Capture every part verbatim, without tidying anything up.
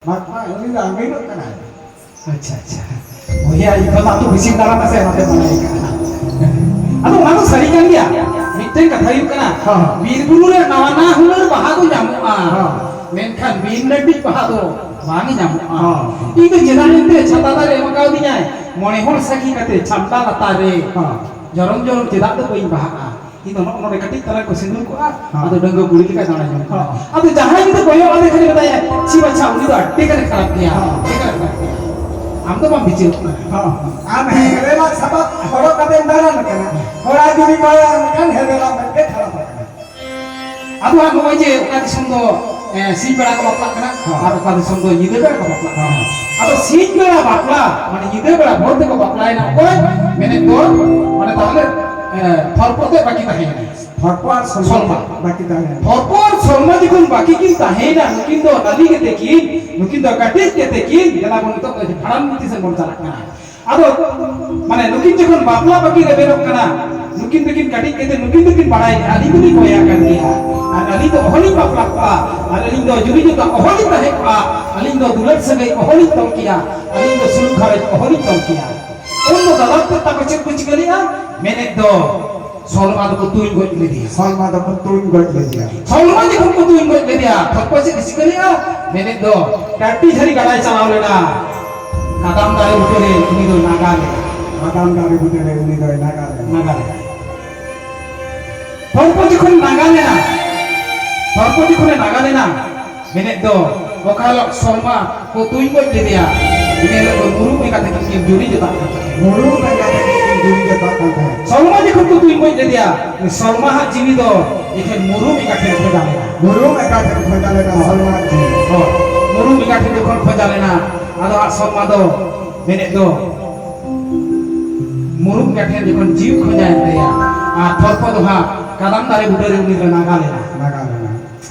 ᱵᱟᱝ, ᱵᱟᱝ, ᱩᱱᱤ ᱫᱚ ᱟᱸᱜᱤᱨᱚᱜ ᱠᱟᱱᱟᱭ᱾ ᱟᱪᱪᱷᱟ, ᱟᱪᱪᱷᱟ᱾ ᱵᱚᱭᱦᱟ, ᱤᱧ ᱠᱷᱚᱱ ᱫᱚ ᱟᱢ ᱫᱚ ᱵᱮᱥᱤᱢ ᱫᱟᱬᱟᱱᱟ ᱥᱮ, ᱚᱱᱟᱛᱮ ᱢᱚᱱᱮᱭ ᱠᱟᱱᱟ᱾ ᱟᱫᱚ ᱚᱱᱟ ᱫᱚ ᱥᱟᱹᱨᱤ ᱠᱟᱱ ᱜᱮᱭᱟ᱾ ᱢᱤᱫᱴᱮᱱ ᱠᱟᱛᱷᱟ ᱦᱩᱭᱩᱜ ᱠᱟᱱᱟ, ᱦᱚᱸ᱾ ᱵᱤᱨ ᱵᱩᱨᱩ ᱨᱮ ᱱᱟᱣᱟ ᱱᱟᱣᱟ ᱦᱩᱱᱟᱹᱨ ᱵᱟᱦᱟ ᱫᱚ ᱧᱟᱢᱚᱜᱼᱟ, ᱦᱚᱸ᱾ ᱢᱮᱱᱠᱷᱟᱱ ᱵᱤᱱ ᱰᱟᱹᱰᱤᱡ ᱵᱟᱦᱟ ᱫᱚ ᱵᱟᱝ ᱧᱟᱢᱚᱜᱼᱟ᱾ ᱦᱚᱸ᱾ ᱤᱧ ᱫᱚ ᱪᱮᱫᱟᱜ ᱮᱱᱛᱮ ᱪᱷᱟᱛᱟ ᱫᱟᱨᱮ ᱮᱢ ᱠᱟᱣᱫᱤᱧᱟᱭ, ᱢᱚᱬᱮ ᱦᱚᱲ ᱥᱟᱹᱠᱷᱤ ᱠᱟᱛᱮ ᱪᱷᱟᱢᱰᱟ ᱞᱟᱛᱟᱨ ᱨᱮ ᱦᱚᱸ᱾ ᱡᱚᱨᱚᱢ ᱡᱚᱨᱚᱢ ᱪᱮᱫᱟᱜ ᱫᱚ ᱵᱟᱹᱧ ᱵᱟᱦᱟᱜᱼᱟ? ᱤᱧ ᱫᱚ ᱱᱚᱜᱼᱚ ᱱᱚᱰᱮ ᱠᱟᱹᱴᱤᱡ ᱛᱟᱞᱟᱝ ᱠᱚ ᱥᱤᱸᱫᱩᱨ ᱠᱚᱜᱼᱟ, ᱦᱚᱸ᱾ ᱟᱫᱚ ᱰᱟᱺᱜᱩᱣᱟᱹ ᱠᱩᱲᱤ ᱞᱮᱠᱟ ᱫᱟᱬᱟ ᱡᱚᱝ ᱠᱟᱱᱟ᱾ ᱦᱚᱸ᱾ ᱟᱫᱚ ᱡᱟᱦᱟᱸᱭ ᱡᱩᱫᱤ ᱠᱚᱭᱚᱜ ᱟᱫᱮ ᱠᱷᱟᱱ ᱢᱮᱛᱟᱭᱟ, "ᱪᱷᱤ ᱵᱟᱪᱷᱟ, ᱩᱱᱤ ᱫᱚ ᱟᱹᱰᱤ ᱜᱟᱱᱮ ᱠᱷᱟᱨᱟᱯ ᱜᱮᱭᱟ, ᱦᱚᱸ᱾ ᱟᱹᱰᱤ ᱜᱟᱱᱮ ᱠᱷᱟᱨᱟᱯ ᱜᱮᱭᱟ", ᱟᱢ ᱫᱚ ᱵᱟᱢ ᱵᱤᱪᱟᱹᱨᱚᱜ ᱠᱟᱱᱟ᱾ ᱦᱚᱸ᱾ ᱟᱢ ᱦᱮᱸᱫᱮᱞᱟᱜ ᱥᱟᱯᱟᱵ ᱦᱚᱨᱚᱜ ᱠᱟᱛᱮᱢ ᱫᱟᱬᱟᱱ ᱠᱟᱱᱟ, ᱠᱚᱲᱟ ᱡᱩᱫᱤ ᱠᱚᱭᱚᱜ ᱟᱢ ᱠᱷᱟᱱ ᱦᱮᱸᱫᱮᱞᱟᱜ ᱢᱮᱫ ᱜᱮ ᱠᱷᱟᱨᱟᱯ ᱟᱠᱟᱱᱟ᱾ ᱟᱫᱚ ᱦᱟᱸᱜ ᱱᱚᱜᱼᱚᱭ ᱡᱮ ᱚᱠᱟ ᱫᱤᱥᱚᱢ ᱫᱚ, ᱮ, ᱥᱤᱧ ᱵᱮᱲᱟ ᱠᱚ ᱵᱟᱯᱞᱟᱜ ᱠᱟᱱᱟ, ᱦᱚᱸ᱾ ᱟᱨ ᱚᱠᱟ ᱫᱤᱥᱚᱢ ᱫᱚ ᱧᱤᱫᱟᱹ ᱵᱮᱲᱟ ᱠᱚ ᱵᱟᱯᱞᱟᱜ ᱠᱟᱱᱟ᱾ ᱦᱚᱸ᱾ ᱟᱫᱚ ᱥᱤᱧ ᱵᱮᱲᱟ ᱵᱟᱯᱞᱟ, ᱢᱟᱱᱮ ᱧᱤᱫᱟᱹ ᱵᱮᱲᱟ ᱵᱷᱳᱨ ᱛᱮᱠᱚ ᱵᱟᱯᱞᱟᱭᱮᱱᱟ, ᱚᱠᱚᱭ? ᱢᱮᱱᱮᱫ ᱫᱚ, ᱢᱟᱱᱮ ᱛᱟᱦᱚᱞᱮ, ᱮ, ᱯᱷᱚᱨᱯᱚ ᱛᱮ ᱵᱟᱹᱠᱤ ᱛᱟᱦᱮᱸᱭᱮᱱᱟ᱾ ᱯᱷᱚᱨᱯᱚ ᱟᱨ ᱥᱚᱞᱢᱟ ᱥᱚᱞᱢᱟ᱾ ᱵᱟᱹᱠᱤ ᱛᱟᱦᱮᱸᱭᱮᱱᱟ᱾ ᱯᱷᱚᱨᱯᱚ ᱟᱨ ᱥᱚᱞᱢᱟ ᱡᱚᱠᱷᱚᱱ ᱵᱟᱹᱠᱤ ᱠᱤᱱ ᱛᱟᱦᱮᱸᱭᱮᱱᱟ, ᱱᱩᱠᱤᱱ ᱫᱚ ᱱᱟᱹᱞᱤ ᱠᱟᱛᱮ ᱠᱤᱱ, ᱱᱩᱠᱤᱱ ᱫᱚ ᱠᱟᱹᱴᱤᱡ ᱠᱟᱛᱮ ᱠᱤᱱ, ᱫᱮᱞᱟ ᱵᱚᱱ ᱱᱤᱛᱚᱜ ᱫᱚ ᱵᱷᱟᱸᱰᱟᱱ ᱵᱤᱱᱛᱤ ᱥᱮᱫ ᱵᱚᱱ ᱪᱟᱞᱟᱜ ᱠᱟᱱᱟ᱾ ᱟᱫᱚ, ᱢᱟᱱᱮ, ᱱᱩᱠᱤᱱ ᱡᱚᱠᱷᱚᱱ ᱵᱟᱯᱞᱟ ᱵᱟᱹᱠᱤ ᱨᱮᱵᱮᱱᱚᱜ ᱠᱟᱱᱟ, ᱱᱩᱠᱤᱱ ᱫᱚᱠᱤᱱ ᱠᱟᱹᱴᱤᱡ ᱠᱟᱛᱮ ᱱᱩᱠᱤᱱ ᱫᱚᱠᱤᱱ ᱵᱟᱲᱟᱭ ᱜᱮᱭᱟ, ᱟᱹᱞᱤᱧ ᱫᱚᱞᱤᱧ ᱵᱚᱭᱦᱟ ᱠᱟᱱ ᱜᱮᱭᱟ, ᱟᱨ ᱟᱹᱞᱤᱧ ᱫᱚ ᱚᱦᱚᱞᱤᱧ ᱵᱟᱯᱞᱟ ᱠᱚᱜᱼᱟ, ᱟᱨ ᱟᱹᱞᱤᱧ ᱫᱚ ᱡᱩᱨᱤ ᱡᱚᱛᱟ ᱚᱦᱚᱞᱤᱧ ᱛᱟᱦᱮᱸ ᱠᱚᱜᱼᱟ, ᱟᱹᱞᱤᱧ ᱫᱚ ᱫᱩᱞᱟᱹᱲ ᱥᱟᱹᱜᱟᱹᱭ ᱚᱦᱚᱞᱤᱧ ᱛᱚᱞ ᱠᱮᱭᱟ, ᱟᱹᱞᱤᱧ ᱫᱚ ᱥᱩᱞᱩᱠ ᱜᱷᱟᱨᱚᱸᱡᱽ ᱚᱦᱚᱞᱤᱧ ᱛᱚᱞ ᱠᱮᱭᱟ᱾ ᱩᱱ ᱫᱚ ᱫᱟᱫᱟ ᱛᱮᱫ ᱛᱟᱠᱚ ᱪᱮᱫ ᱠᱚ ᱪᱤᱠᱟᱹ ᱞᱮᱜᱼᱟ? ᱢᱮᱱᱮᱫ ᱫᱚ, ᱥᱚᱞᱢᱟ ᱫᱚᱠᱚ ᱛᱩᱧ ᱜᱚᱡ ᱞᱮᱫᱮᱭᱟ᱾ ᱥᱚᱞᱢᱟ ᱫᱚᱠᱚ ᱛᱩᱧ ᱜᱚᱡ ᱞᱮᱫᱮᱭᱟ᱾ ᱥᱚᱞᱢᱟ ᱡᱚᱠᱷᱚᱱ ᱠᱚ ᱛᱩᱧ ᱜᱚᱡ ᱞᱮᱫᱮᱭᱟ, ᱛᱚᱠᱷᱚᱱ ᱪᱮᱫ ᱪᱤᱠᱟᱹ ᱞᱮᱜᱼᱟ? ᱢᱮᱱᱮᱫ ᱫᱚ, ᱴᱟᱹᱴᱤ ᱡᱷᱟᱹᱨᱤ ᱜᱟᱰᱟᱭ ᱪᱟᱞᱟᱣ ᱞᱮᱱᱟ᱾ ᱠᱟᱫᱟᱢ ᱫᱟᱨᱮ ᱵᱩᱴᱟᱹ ᱨᱮ ᱩᱱᱤ ᱫᱚᱭ ᱱᱟᱜᱟ ᱞᱮᱱᱟ᱾ ᱠᱟᱫᱟᱢ ᱫᱟᱨᱮ ᱵᱩᱴᱟᱹ ᱨᱮ ᱩᱱᱤ ᱫᱚᱭ ᱱᱟᱜᱟ ᱞᱮᱱᱟ᱾ ᱱᱟᱜᱟ ᱞᱮᱱᱟ᱾ ᱦᱚᱲ ᱠᱚ ᱡᱚᱠᱷᱚᱱ ᱱᱟᱜᱟ ᱞᱮᱱᱟ, ᱦᱚᱲ ᱠᱚ ᱡᱚᱠᱷᱚᱱᱮ ᱱᱟᱜᱟ ᱞᱮᱱᱟ, ᱢᱮᱱᱮᱫ ᱫᱚ, ᱚᱠᱟ ᱦᱤᱞᱳᱜ ᱥᱚᱞᱢᱟ ᱠᱚ ᱛᱩᱧ ᱜᱚᱡ ᱞᱮᱫᱮᱭᱟ, ᱤᱱᱟᱹ ᱦᱤᱞᱳᱜ ᱫᱚ ᱢᱩᱨᱩᱢ ᱮᱸᱜᱟ ᱛᱟᱹᱠᱤᱱ ᱠᱤᱱ ᱡᱩᱨᱤ ᱡᱚᱛᱟᱜ ᱠᱟᱱ ᱛᱟᱦᱮᱸᱫ᱾ ᱢᱩᱨᱩᱢ ᱮᱸᱜᱟ ᱛᱟᱹᱠᱤᱱ ᱠᱤᱱ ᱡᱩᱨᱤ ᱡᱚᱛᱟᱜ ᱠᱟᱱ ᱛᱟᱦᱮᱸᱫ᱾ ᱥᱚᱞᱢᱟ ᱡᱚᱠᱷᱚᱱ ᱠᱚ ᱛᱩᱧ ᱜᱚᱡ ᱞᱮᱫᱮᱭᱟ, ᱩᱱᱤ ᱥᱚᱞᱢᱟ ᱦᱟᱜ ᱡᱤᱣᱤ ᱫᱚ ᱮᱠᱷᱮᱱ ᱢᱩᱨᱩᱢ ᱮᱸᱜᱟ ᱴᱷᱮᱱ ᱠᱷᱚᱡᱟ ᱞᱮᱱᱟ᱾ ᱢᱩᱨᱩᱢ ᱮᱸᱜᱟ ᱴᱷᱮᱱ ᱠᱷᱚᱡᱟ ᱞᱮᱱᱟ ᱥᱚᱞᱢᱟ ᱟᱜ ᱡᱤᱣᱤ᱾ ᱦᱳᱭ, ᱢᱩᱨᱩᱢ ᱮᱸᱜᱟ ᱴᱷᱮᱱ ᱡᱚᱠᱷᱚᱱ ᱠᱷᱚᱡᱟ ᱞᱮᱱᱟ, ᱟᱫᱚ ᱦᱟᱸᱜ ᱥᱚᱞᱢᱟ ᱫᱚ ᱢᱮᱱᱮᱫ ᱫᱚ, ᱢᱩᱨᱩᱢ ᱮᱸᱜᱟ ᱴᱷᱮᱱ ᱡᱚᱠᱷᱚᱱ ᱡᱤᱣᱤ ᱠᱷᱚᱡᱟᱭᱮᱱ ᱛᱟᱭᱟ, ᱟᱨ ᱛᱚᱨᱯᱚ ᱫᱚ ᱦᱟᱸᱜ ᱠᱟᱫᱟᱢ ᱫᱟᱨᱮ ᱵᱩᱴᱟᱹ ᱨᱮ ᱩᱱᱤ ᱫᱚ ᱱᱟᱜᱟ ᱞᱮᱱᱟ᱾ ᱱᱟᱜᱟ ᱞᱮᱱᱟ᱾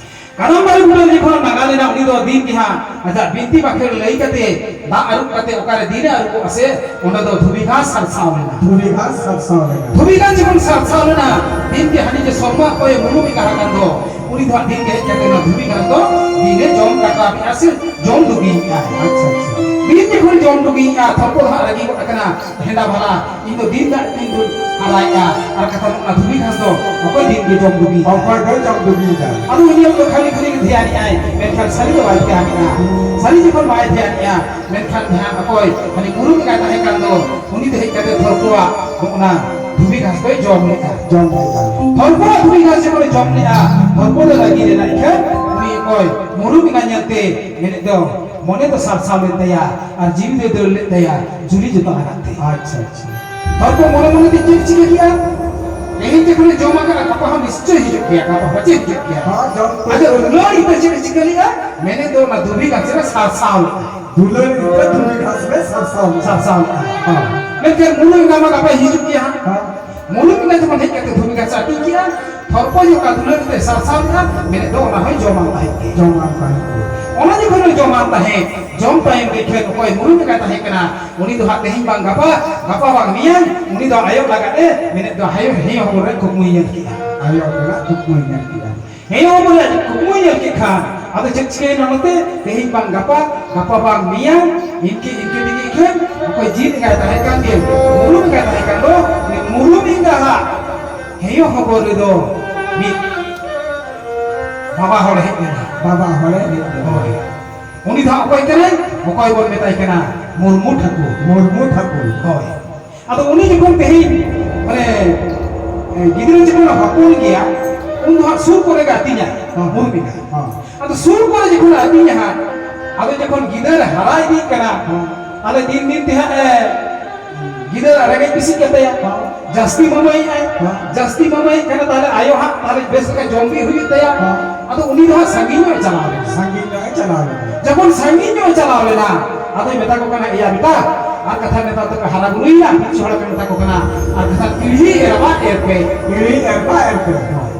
ᱠᱟᱫᱟᱢ ᱫᱟᱨᱮ ᱵᱩᱴᱟᱹ ᱨᱮ ᱡᱚᱠᱷᱚᱱ ᱢᱟᱸᱜᱟ ᱞᱮᱱᱟ, ᱩᱱᱤ ᱫᱚ ᱫᱤᱱ ᱜᱮ ᱦᱟᱸᱜ ᱟᱡᱟᱜ ᱵᱤᱱᱛᱤ ᱵᱟᱠᱷᱮᱲ ᱞᱟᱹᱭ ᱠᱟᱛᱮ, ᱫᱟᱜ ᱟᱹᱨᱩᱵ ᱠᱟᱛᱮ ᱚᱠᱟᱨᱮ ᱫᱤᱱᱮ ᱟᱹᱨᱩᱵᱚᱜᱼᱟ ᱥᱮ, ᱚᱸᱰᱮ ᱫᱚ ᱫᱷᱩᱵᱤ ᱜᱷᱟᱥ ᱥᱟᱨᱥᱟᱣ ᱞᱮᱱᱟ᱾ ᱫᱷᱩᱵᱤ ᱜᱷᱟᱥ ᱥᱟᱨᱥᱟᱣ ᱞᱮᱱᱟ᱾ ᱫᱷᱩᱵᱤ ᱜᱷᱟᱥ ᱡᱚᱠᱷᱚᱱ ᱥᱟᱨᱥᱟᱣ ᱞᱮᱱᱟ, ᱫᱤᱱ ᱜᱮ ᱦᱟᱹᱱᱤ ᱡᱮ ᱥᱚᱨᱢᱟ ᱚᱠᱚᱭᱮ ᱢᱩᱨᱩᱢ ᱮ ᱠᱟᱱ ᱫᱚ, ᱩᱱᱤ ᱫᱚ ᱦᱟᱸᱜ ᱫᱤᱱ ᱜᱮ ᱦᱮᱡ ᱠᱟᱛᱮ ᱚᱱᱟ ᱫᱷᱩᱵᱤ ᱜᱷᱟᱥ ᱫᱚ ᱫᱤᱱᱮ ᱡᱚᱢ ᱠᱟᱴᱟᱣᱮᱫᱼᱟ ᱥᱮ ᱡᱚᱢ ᱰᱩᱜᱤᱭᱮᱫᱼᱟ᱾ ᱟᱪᱪᱷᱟ, ᱟᱪᱪᱷᱟ᱾ ᱫᱤᱱ ᱡᱚᱠᱷᱚᱱ ᱡᱚᱢ ᱰᱩᱜᱤᱭᱮᱫᱼᱟ, ᱛᱷᱚᱨᱯᱚ ᱫᱚ ᱦᱟᱸᱜ ᱨᱟᱹᱜᱤ ᱜᱚᱫ ᱟᱠᱟᱱᱟ, ᱦᱮᱸᱫᱟ ᱵᱷᱟᱞᱟ, ᱤᱧ ᱫᱚ ᱫᱤᱱ ᱫᱟᱜ ᱤᱧ ᱫᱩᱞ ᱦᱟᱨᱟᱭᱮᱫᱼᱟ, ᱟᱨ ᱠᱟᱛᱷᱟ ᱚᱱᱟ ᱫᱷᱩᱵᱤ ᱜᱷᱟᱥ ᱫᱚ ᱚᱠᱚᱭ ᱫᱤᱱ ᱜᱮ ᱡᱚᱢ ᱰᱩᱜᱤᱭᱮᱫᱼᱟ? ᱚᱠᱚᱭ ᱫᱚᱭ ᱡᱚᱢ ᱰᱩᱜᱤᱭᱮᱫᱟ? ᱟᱫᱚ ᱩᱱᱤ ᱫᱚ ᱠᱷᱟᱹᱞᱤ ᱠᱷᱟᱹᱞᱤ ᱜᱮ ᱫᱷᱮᱭᱟᱱᱮᱫᱼᱟᱭ, ᱢᱮᱱᱠᱷᱟᱱ ᱥᱟᱹᱨᱤ ᱫᱚ ᱵᱟᱭ ᱫᱷᱮᱭᱟᱱᱮᱫᱼᱟ᱾ ᱥᱟᱹᱨᱤ ᱡᱚᱠᱷᱚᱱ ᱵᱟᱭ ᱫᱷᱮᱭᱟᱱᱮᱫᱼᱟ, ᱢᱮᱱᱠᱷᱟᱱ ᱡᱟᱦᱟᱸ ᱚᱠᱚᱭ ᱦᱟᱹᱱᱤ ᱢᱩᱨᱩᱢ ᱮᱸᱜᱟᱭ ᱛᱟᱦᱮᱸ ᱠᱟᱱ ᱫᱚ, ᱩᱱᱤ ᱫᱚ ᱦᱮᱡ ᱠᱟᱛᱮ ᱛᱷᱚᱨᱯᱚᱣᱟᱜ ᱚᱱᱟ ᱫᱷᱩᱵᱤ ᱜᱷᱟᱥ ᱫᱚᱭ ᱡᱚᱢ ᱞᱮᱫᱼᱟ᱾ ᱡᱚᱢ ᱞᱮᱫᱼᱟ᱾ ᱛᱷᱚᱨᱯᱚᱣᱟᱜ ᱫᱷᱩᱵᱤ ᱜᱷᱟᱥ ᱡᱚᱠᱷᱚᱱᱮ ᱡᱚᱢ ᱞᱮᱫᱼᱟ, ᱛᱷᱚᱨᱯᱚ ᱫᱚ ᱨᱟᱹᱜᱤ ᱞᱮᱱᱟ᱾ ᱤᱠᱷᱟᱹᱱ ᱩᱱᱤ ᱚᱠᱚᱭ ᱢᱩᱨᱩᱢ ᱮᱸᱜᱟ ᱧᱮᱞᱛᱮ ᱢᱮᱱᱮᱫ ᱫᱚ ᱢᱚᱱᱮ ᱫᱚ ᱥᱟᱨᱥᱟᱣ ᱞᱮᱱ ᱛᱟᱭᱟ ᱟᱨ ᱡᱤᱣᱤ ᱫᱚᱭ ᱫᱟᱹᱲ ᱞᱮᱫ ᱛᱟᱭᱟ ᱡᱩᱨᱤ ᱡᱚᱛᱟ ᱞᱟᱜᱟᱫ ᱛᱮ᱾ ᱟᱪᱪᱷᱟ, ᱟᱪᱪᱷᱟ᱾ ᱛᱷᱚᱨᱯᱚ ᱢᱚᱱᱮ ᱢᱚᱱᱮ ᱛᱮ ᱪᱮᱫ ᱪᱤᱠᱟᱹ ᱠᱮᱜᱼᱟ? ᱛᱮᱦᱮᱧ ᱡᱚᱠᱷᱚᱱᱮ ᱡᱚᱢ ᱟᱠᱟᱫᱼᱟ, ᱜᱟᱯᱟ ᱦᱚᱸ ᱱᱤᱥᱪᱚᱭ ᱦᱤᱡᱩᱜ ᱜᱮᱭᱟ, ᱜᱟᱯᱟ ᱯᱟᱪᱮ ᱦᱤᱡᱩᱜ ᱜᱮᱭᱟ᱾ ᱦᱚᱸ, ᱡᱚᱢ ᱟᱫᱚ ᱫᱩᱞᱟᱹᱲ ᱤᱛᱟᱹ ᱪᱮᱫ ᱮ ᱪᱤᱠᱟᱹ ᱞᱮᱜᱼᱟ? ᱢᱮᱱᱮᱫ ᱫᱚ ᱚᱱᱟ ᱫᱷᱩᱵᱤ ᱜᱷᱟᱥ ᱨᱮ ᱥᱟᱨᱥᱟᱣ ᱞᱮᱜᱼᱟ᱾ ᱫᱩᱞᱟᱹᱲ ᱤᱛᱟᱹ ᱫᱷᱩᱵᱤ ᱜᱷᱟᱥ ᱨᱮ ᱥᱟᱨᱥᱟᱣ ᱞᱮᱜᱼᱟ᱾ ᱥᱟᱨᱥᱟᱣ ᱞᱮᱜᱼᱟ᱾ ᱦᱚᱸ᱾ ᱢᱮᱱᱠᱷᱟᱱ ᱢᱩᱞᱩ ᱮᱸᱜᱟ ᱢᱟ ᱜᱟᱯᱟᱭ ᱦᱤᱡᱩᱜ ᱜᱮᱭᱟ ᱦᱟᱸᱜ᱾ ᱦᱚᱸ᱾ ᱢᱩᱞᱩ ᱮᱸᱜᱟ ᱡᱚᱠᱷᱚᱱ ᱦᱮᱡ ᱠᱟᱛᱮ ᱫᱷᱩᱵᱤ ᱜᱷᱟᱥ ᱮ ᱟᱹᱴᱤ ᱠᱮᱜᱼᱟ, ᱛᱷᱚᱨᱯᱚ ᱡᱚᱠᱷᱚᱱ ᱫᱩᱞᱟᱹᱲ ᱤᱛᱟᱹ ᱥᱟᱨᱥᱟᱣ ᱞᱮᱜᱼᱟ, ᱢᱮᱱᱮᱫ ᱫᱚ ᱚᱱᱟ ᱦᱚᱸᱭ ᱡᱚᱢᱟᱱ ᱛᱟᱦᱮᱸᱫ ᱜᱮ᱾ ᱡᱚᱢᱟᱱ ᱛᱟᱦᱮᱸᱫ ᱜᱮ᱾ ᱚᱱᱟ ᱡᱚᱠᱷᱚᱱ ᱦᱚᱸᱭ ᱡᱚᱢᱟᱱ ᱛᱟᱦᱮᱸᱫ, ᱡᱚᱢ ᱛᱟᱭᱚᱢ ᱜᱮ ᱠᱷᱟᱱ ᱚᱠᱚᱭ ᱢᱩᱞᱩ ᱮᱸᱜᱟ ᱛᱟᱦᱮᱸ ᱠᱟᱱᱟ, ᱩᱱᱤ ᱫᱚ ᱦᱟᱸᱜ ᱛᱮᱦᱮᱧ ᱵᱟᱝ ᱜᱟᱯᱟ, ᱜᱟᱯᱟ ᱵᱟᱝ ᱢᱮᱭᱟᱝ, ᱩᱱᱤ ᱫᱚ ᱟᱭᱳ ᱞᱟᱜᱟᱫ ᱮ ᱢᱮᱱᱮᱫ ᱫᱚ ᱦᱟᱭᱳ ᱦᱮᱸ ᱦᱚᱵᱚᱨ ᱨᱮ ᱠᱩᱠᱢᱩᱭ ᱧᱮᱞ ᱠᱮᱜᱼᱟ᱾ ᱟᱭᱳ ᱦᱚᱵᱚᱨ ᱨᱮ ᱠᱩᱠᱢᱩᱭ ᱧᱮᱞ ᱠᱮᱜᱼᱟ᱾ ᱦᱮᱸ ᱦᱚᱵᱚᱨ ᱨᱮ ᱠᱩᱠᱢᱩᱭ ᱧᱮᱞ ᱠᱮᱫ ᱠᱷᱟᱱ, ᱟᱫᱚ ᱪᱮᱫ ᱪᱤᱠᱟᱹᱭᱮᱱᱟ ᱱᱚᱛᱮ? ᱛᱮᱦᱮᱧ ᱵᱟᱝ ᱜᱟᱯᱟ, ᱜᱟᱯᱟ ᱵᱟᱝ ᱢᱮᱭᱟᱝ, ᱤᱱᱠᱟᱹ ᱤᱱᱠᱟᱹ ᱛᱮᱜᱮ ᱠᱷᱟᱱ ᱚᱠᱚᱭ ᱡᱤᱞ ᱮᱸᱜᱟᱭ ᱛᱟᱦᱮᱸ ᱠᱟᱱ ᱜᱮ, ᱢᱩᱨᱩᱢ ᱮᱸᱜᱟᱭ ᱛᱟᱦᱮᱸ ᱠᱟᱱ ᱫᱚ, ᱩᱱᱤ ᱢᱩᱨᱩᱢ ᱮᱸᱜᱟ ᱦᱟᱸᱜ ᱦᱮᱸ ᱦᱚᱵᱚᱨ ᱨᱮᱫᱚ ᱢᱤᱫ ᱵᱟᱵᱟ ᱦᱚᱲ ᱦᱮᱡ ᱞᱮᱱᱟ᱾ ᱵᱟᱵᱟ ᱦᱚᱲᱮ ᱦᱮᱡ ᱞᱮᱱᱟ᱾ ᱦᱳᱭ᱾ ᱩᱱᱤ ᱫᱚ ᱦᱟᱸᱜ ᱚᱠᱚᱭ ᱠᱟᱱᱟᱭ? ᱚᱠᱚᱭ ᱵᱚᱱ ᱢᱮᱛᱟᱭ ᱠᱟᱱᱟ? ᱢᱩᱨᱢᱩ ᱴᱷᱟᱹᱠᱩᱨ᱾ ᱢᱩᱨᱢᱩ ᱴᱷᱟᱹᱠᱩᱨ᱾ ᱦᱳᱭ᱾ ᱟᱫᱚ ᱩᱱᱤ ᱡᱚᱠᱷᱚᱱ ᱛᱮᱦᱮᱧ, ᱢᱟᱱᱮ, ᱮ, ᱜᱤᱫᱽᱨᱟᱹ ᱡᱚᱠᱷᱚᱱ ᱦᱚᱯᱚᱱ ᱜᱮᱭᱟ, ᱩᱱ ᱫᱚ ᱦᱟᱸᱜ ᱥᱩᱨ ᱠᱚᱨᱮ ᱜᱮ ᱟᱹᱛᱤᱧᱟᱭ, ᱦᱚᱸ᱾ ᱢᱩᱨᱢᱤ ᱫᱚ᱾ ᱦᱚᱸ᱾ ᱟᱫᱚ ᱥᱩᱨ ᱠᱚᱨᱮ ᱡᱚᱠᱷᱚᱱ ᱟᱹᱛᱤᱧᱟ ᱦᱟᱸᱜ, ᱟᱫᱚ ᱡᱚᱠᱷᱚᱱ ᱜᱤᱫᱟᱹᱨ ᱦᱟᱨᱟ ᱤᱫᱤᱜ ᱠᱟᱱᱟ, ᱦᱚᱸ᱾ ᱛᱟᱦᱞᱮ ᱫᱤᱱ ᱫᱤᱱ ᱛᱮ ᱦᱟᱸᱜ, ᱮ, ᱜᱤᱫᱟᱹᱨ ᱨᱮᱸᱜᱮᱡ ᱵᱮᱥᱤᱜ ᱠᱟᱱ ᱛᱟᱭᱟ᱾ ᱦᱚᱸ᱾ ᱡᱟᱹᱥᱛᱤ ᱢᱟᱢᱟᱭᱮᱫ ᱟᱭ᱾ ᱦᱮᱸ᱾ ᱡᱟᱹᱥᱛᱤ ᱢᱟᱢᱟᱭᱮᱫ ᱠᱷᱟᱱ ᱛᱟᱦᱞᱮ ᱟᱭᱳ ᱦᱟᱸᱜ ᱛᱟᱦᱞᱮ ᱵᱮᱥ ᱞᱮᱠᱟ ᱡᱚᱢ ᱵᱤ ᱦᱩᱭᱩᱜ ᱛᱟᱭᱟ᱾ ᱦᱮᱸ᱾ ᱟᱫᱚ ᱩᱱᱤ ᱫᱚ ᱦᱟᱸᱜ ᱥᱟᱺᱜᱤᱧ ᱧᱚᱜ ᱮ ᱪᱟᱞᱟᱣ ᱞᱮᱱᱟ᱾ ᱥᱟᱺᱜᱤᱧ ᱧᱚᱜ ᱮ ᱪᱟᱞᱟᱣ ᱞᱮᱱᱟ᱾ ᱡᱚᱠᱷᱚᱱ ᱥᱟᱺᱜᱤᱧ ᱧᱚᱜ ᱮ ᱪᱟᱞᱟᱣ ᱞᱮᱱᱟ, ᱟᱫᱚᱭ ᱢᱮᱛᱟ ᱠᱚ ᱠᱟᱱᱟ, "ᱮᱭᱟ ᱵᱮᱴᱟ, ᱟᱨ ᱠᱟᱛᱷᱟ ᱱᱮᱛᱟᱨ ᱫᱚᱯᱮ ᱦᱟᱨᱟ ᱵᱩᱨᱩᱭᱮᱱᱟ", ᱠᱤᱪᱷᱩ ᱦᱚᱲ ᱠᱚ ᱢᱮᱛᱟ ᱠᱚ ᱠᱟᱱᱟ, "ᱟᱨ ᱠᱟᱛᱷᱟ ᱯᱤᱲᱦᱤ ᱮᱨ ᱵᱟ ᱮᱨ ᱯᱮ, ᱯᱤᱲᱦᱤ ᱮᱨ ᱵᱟ ᱮᱨ ᱯᱮ᱾"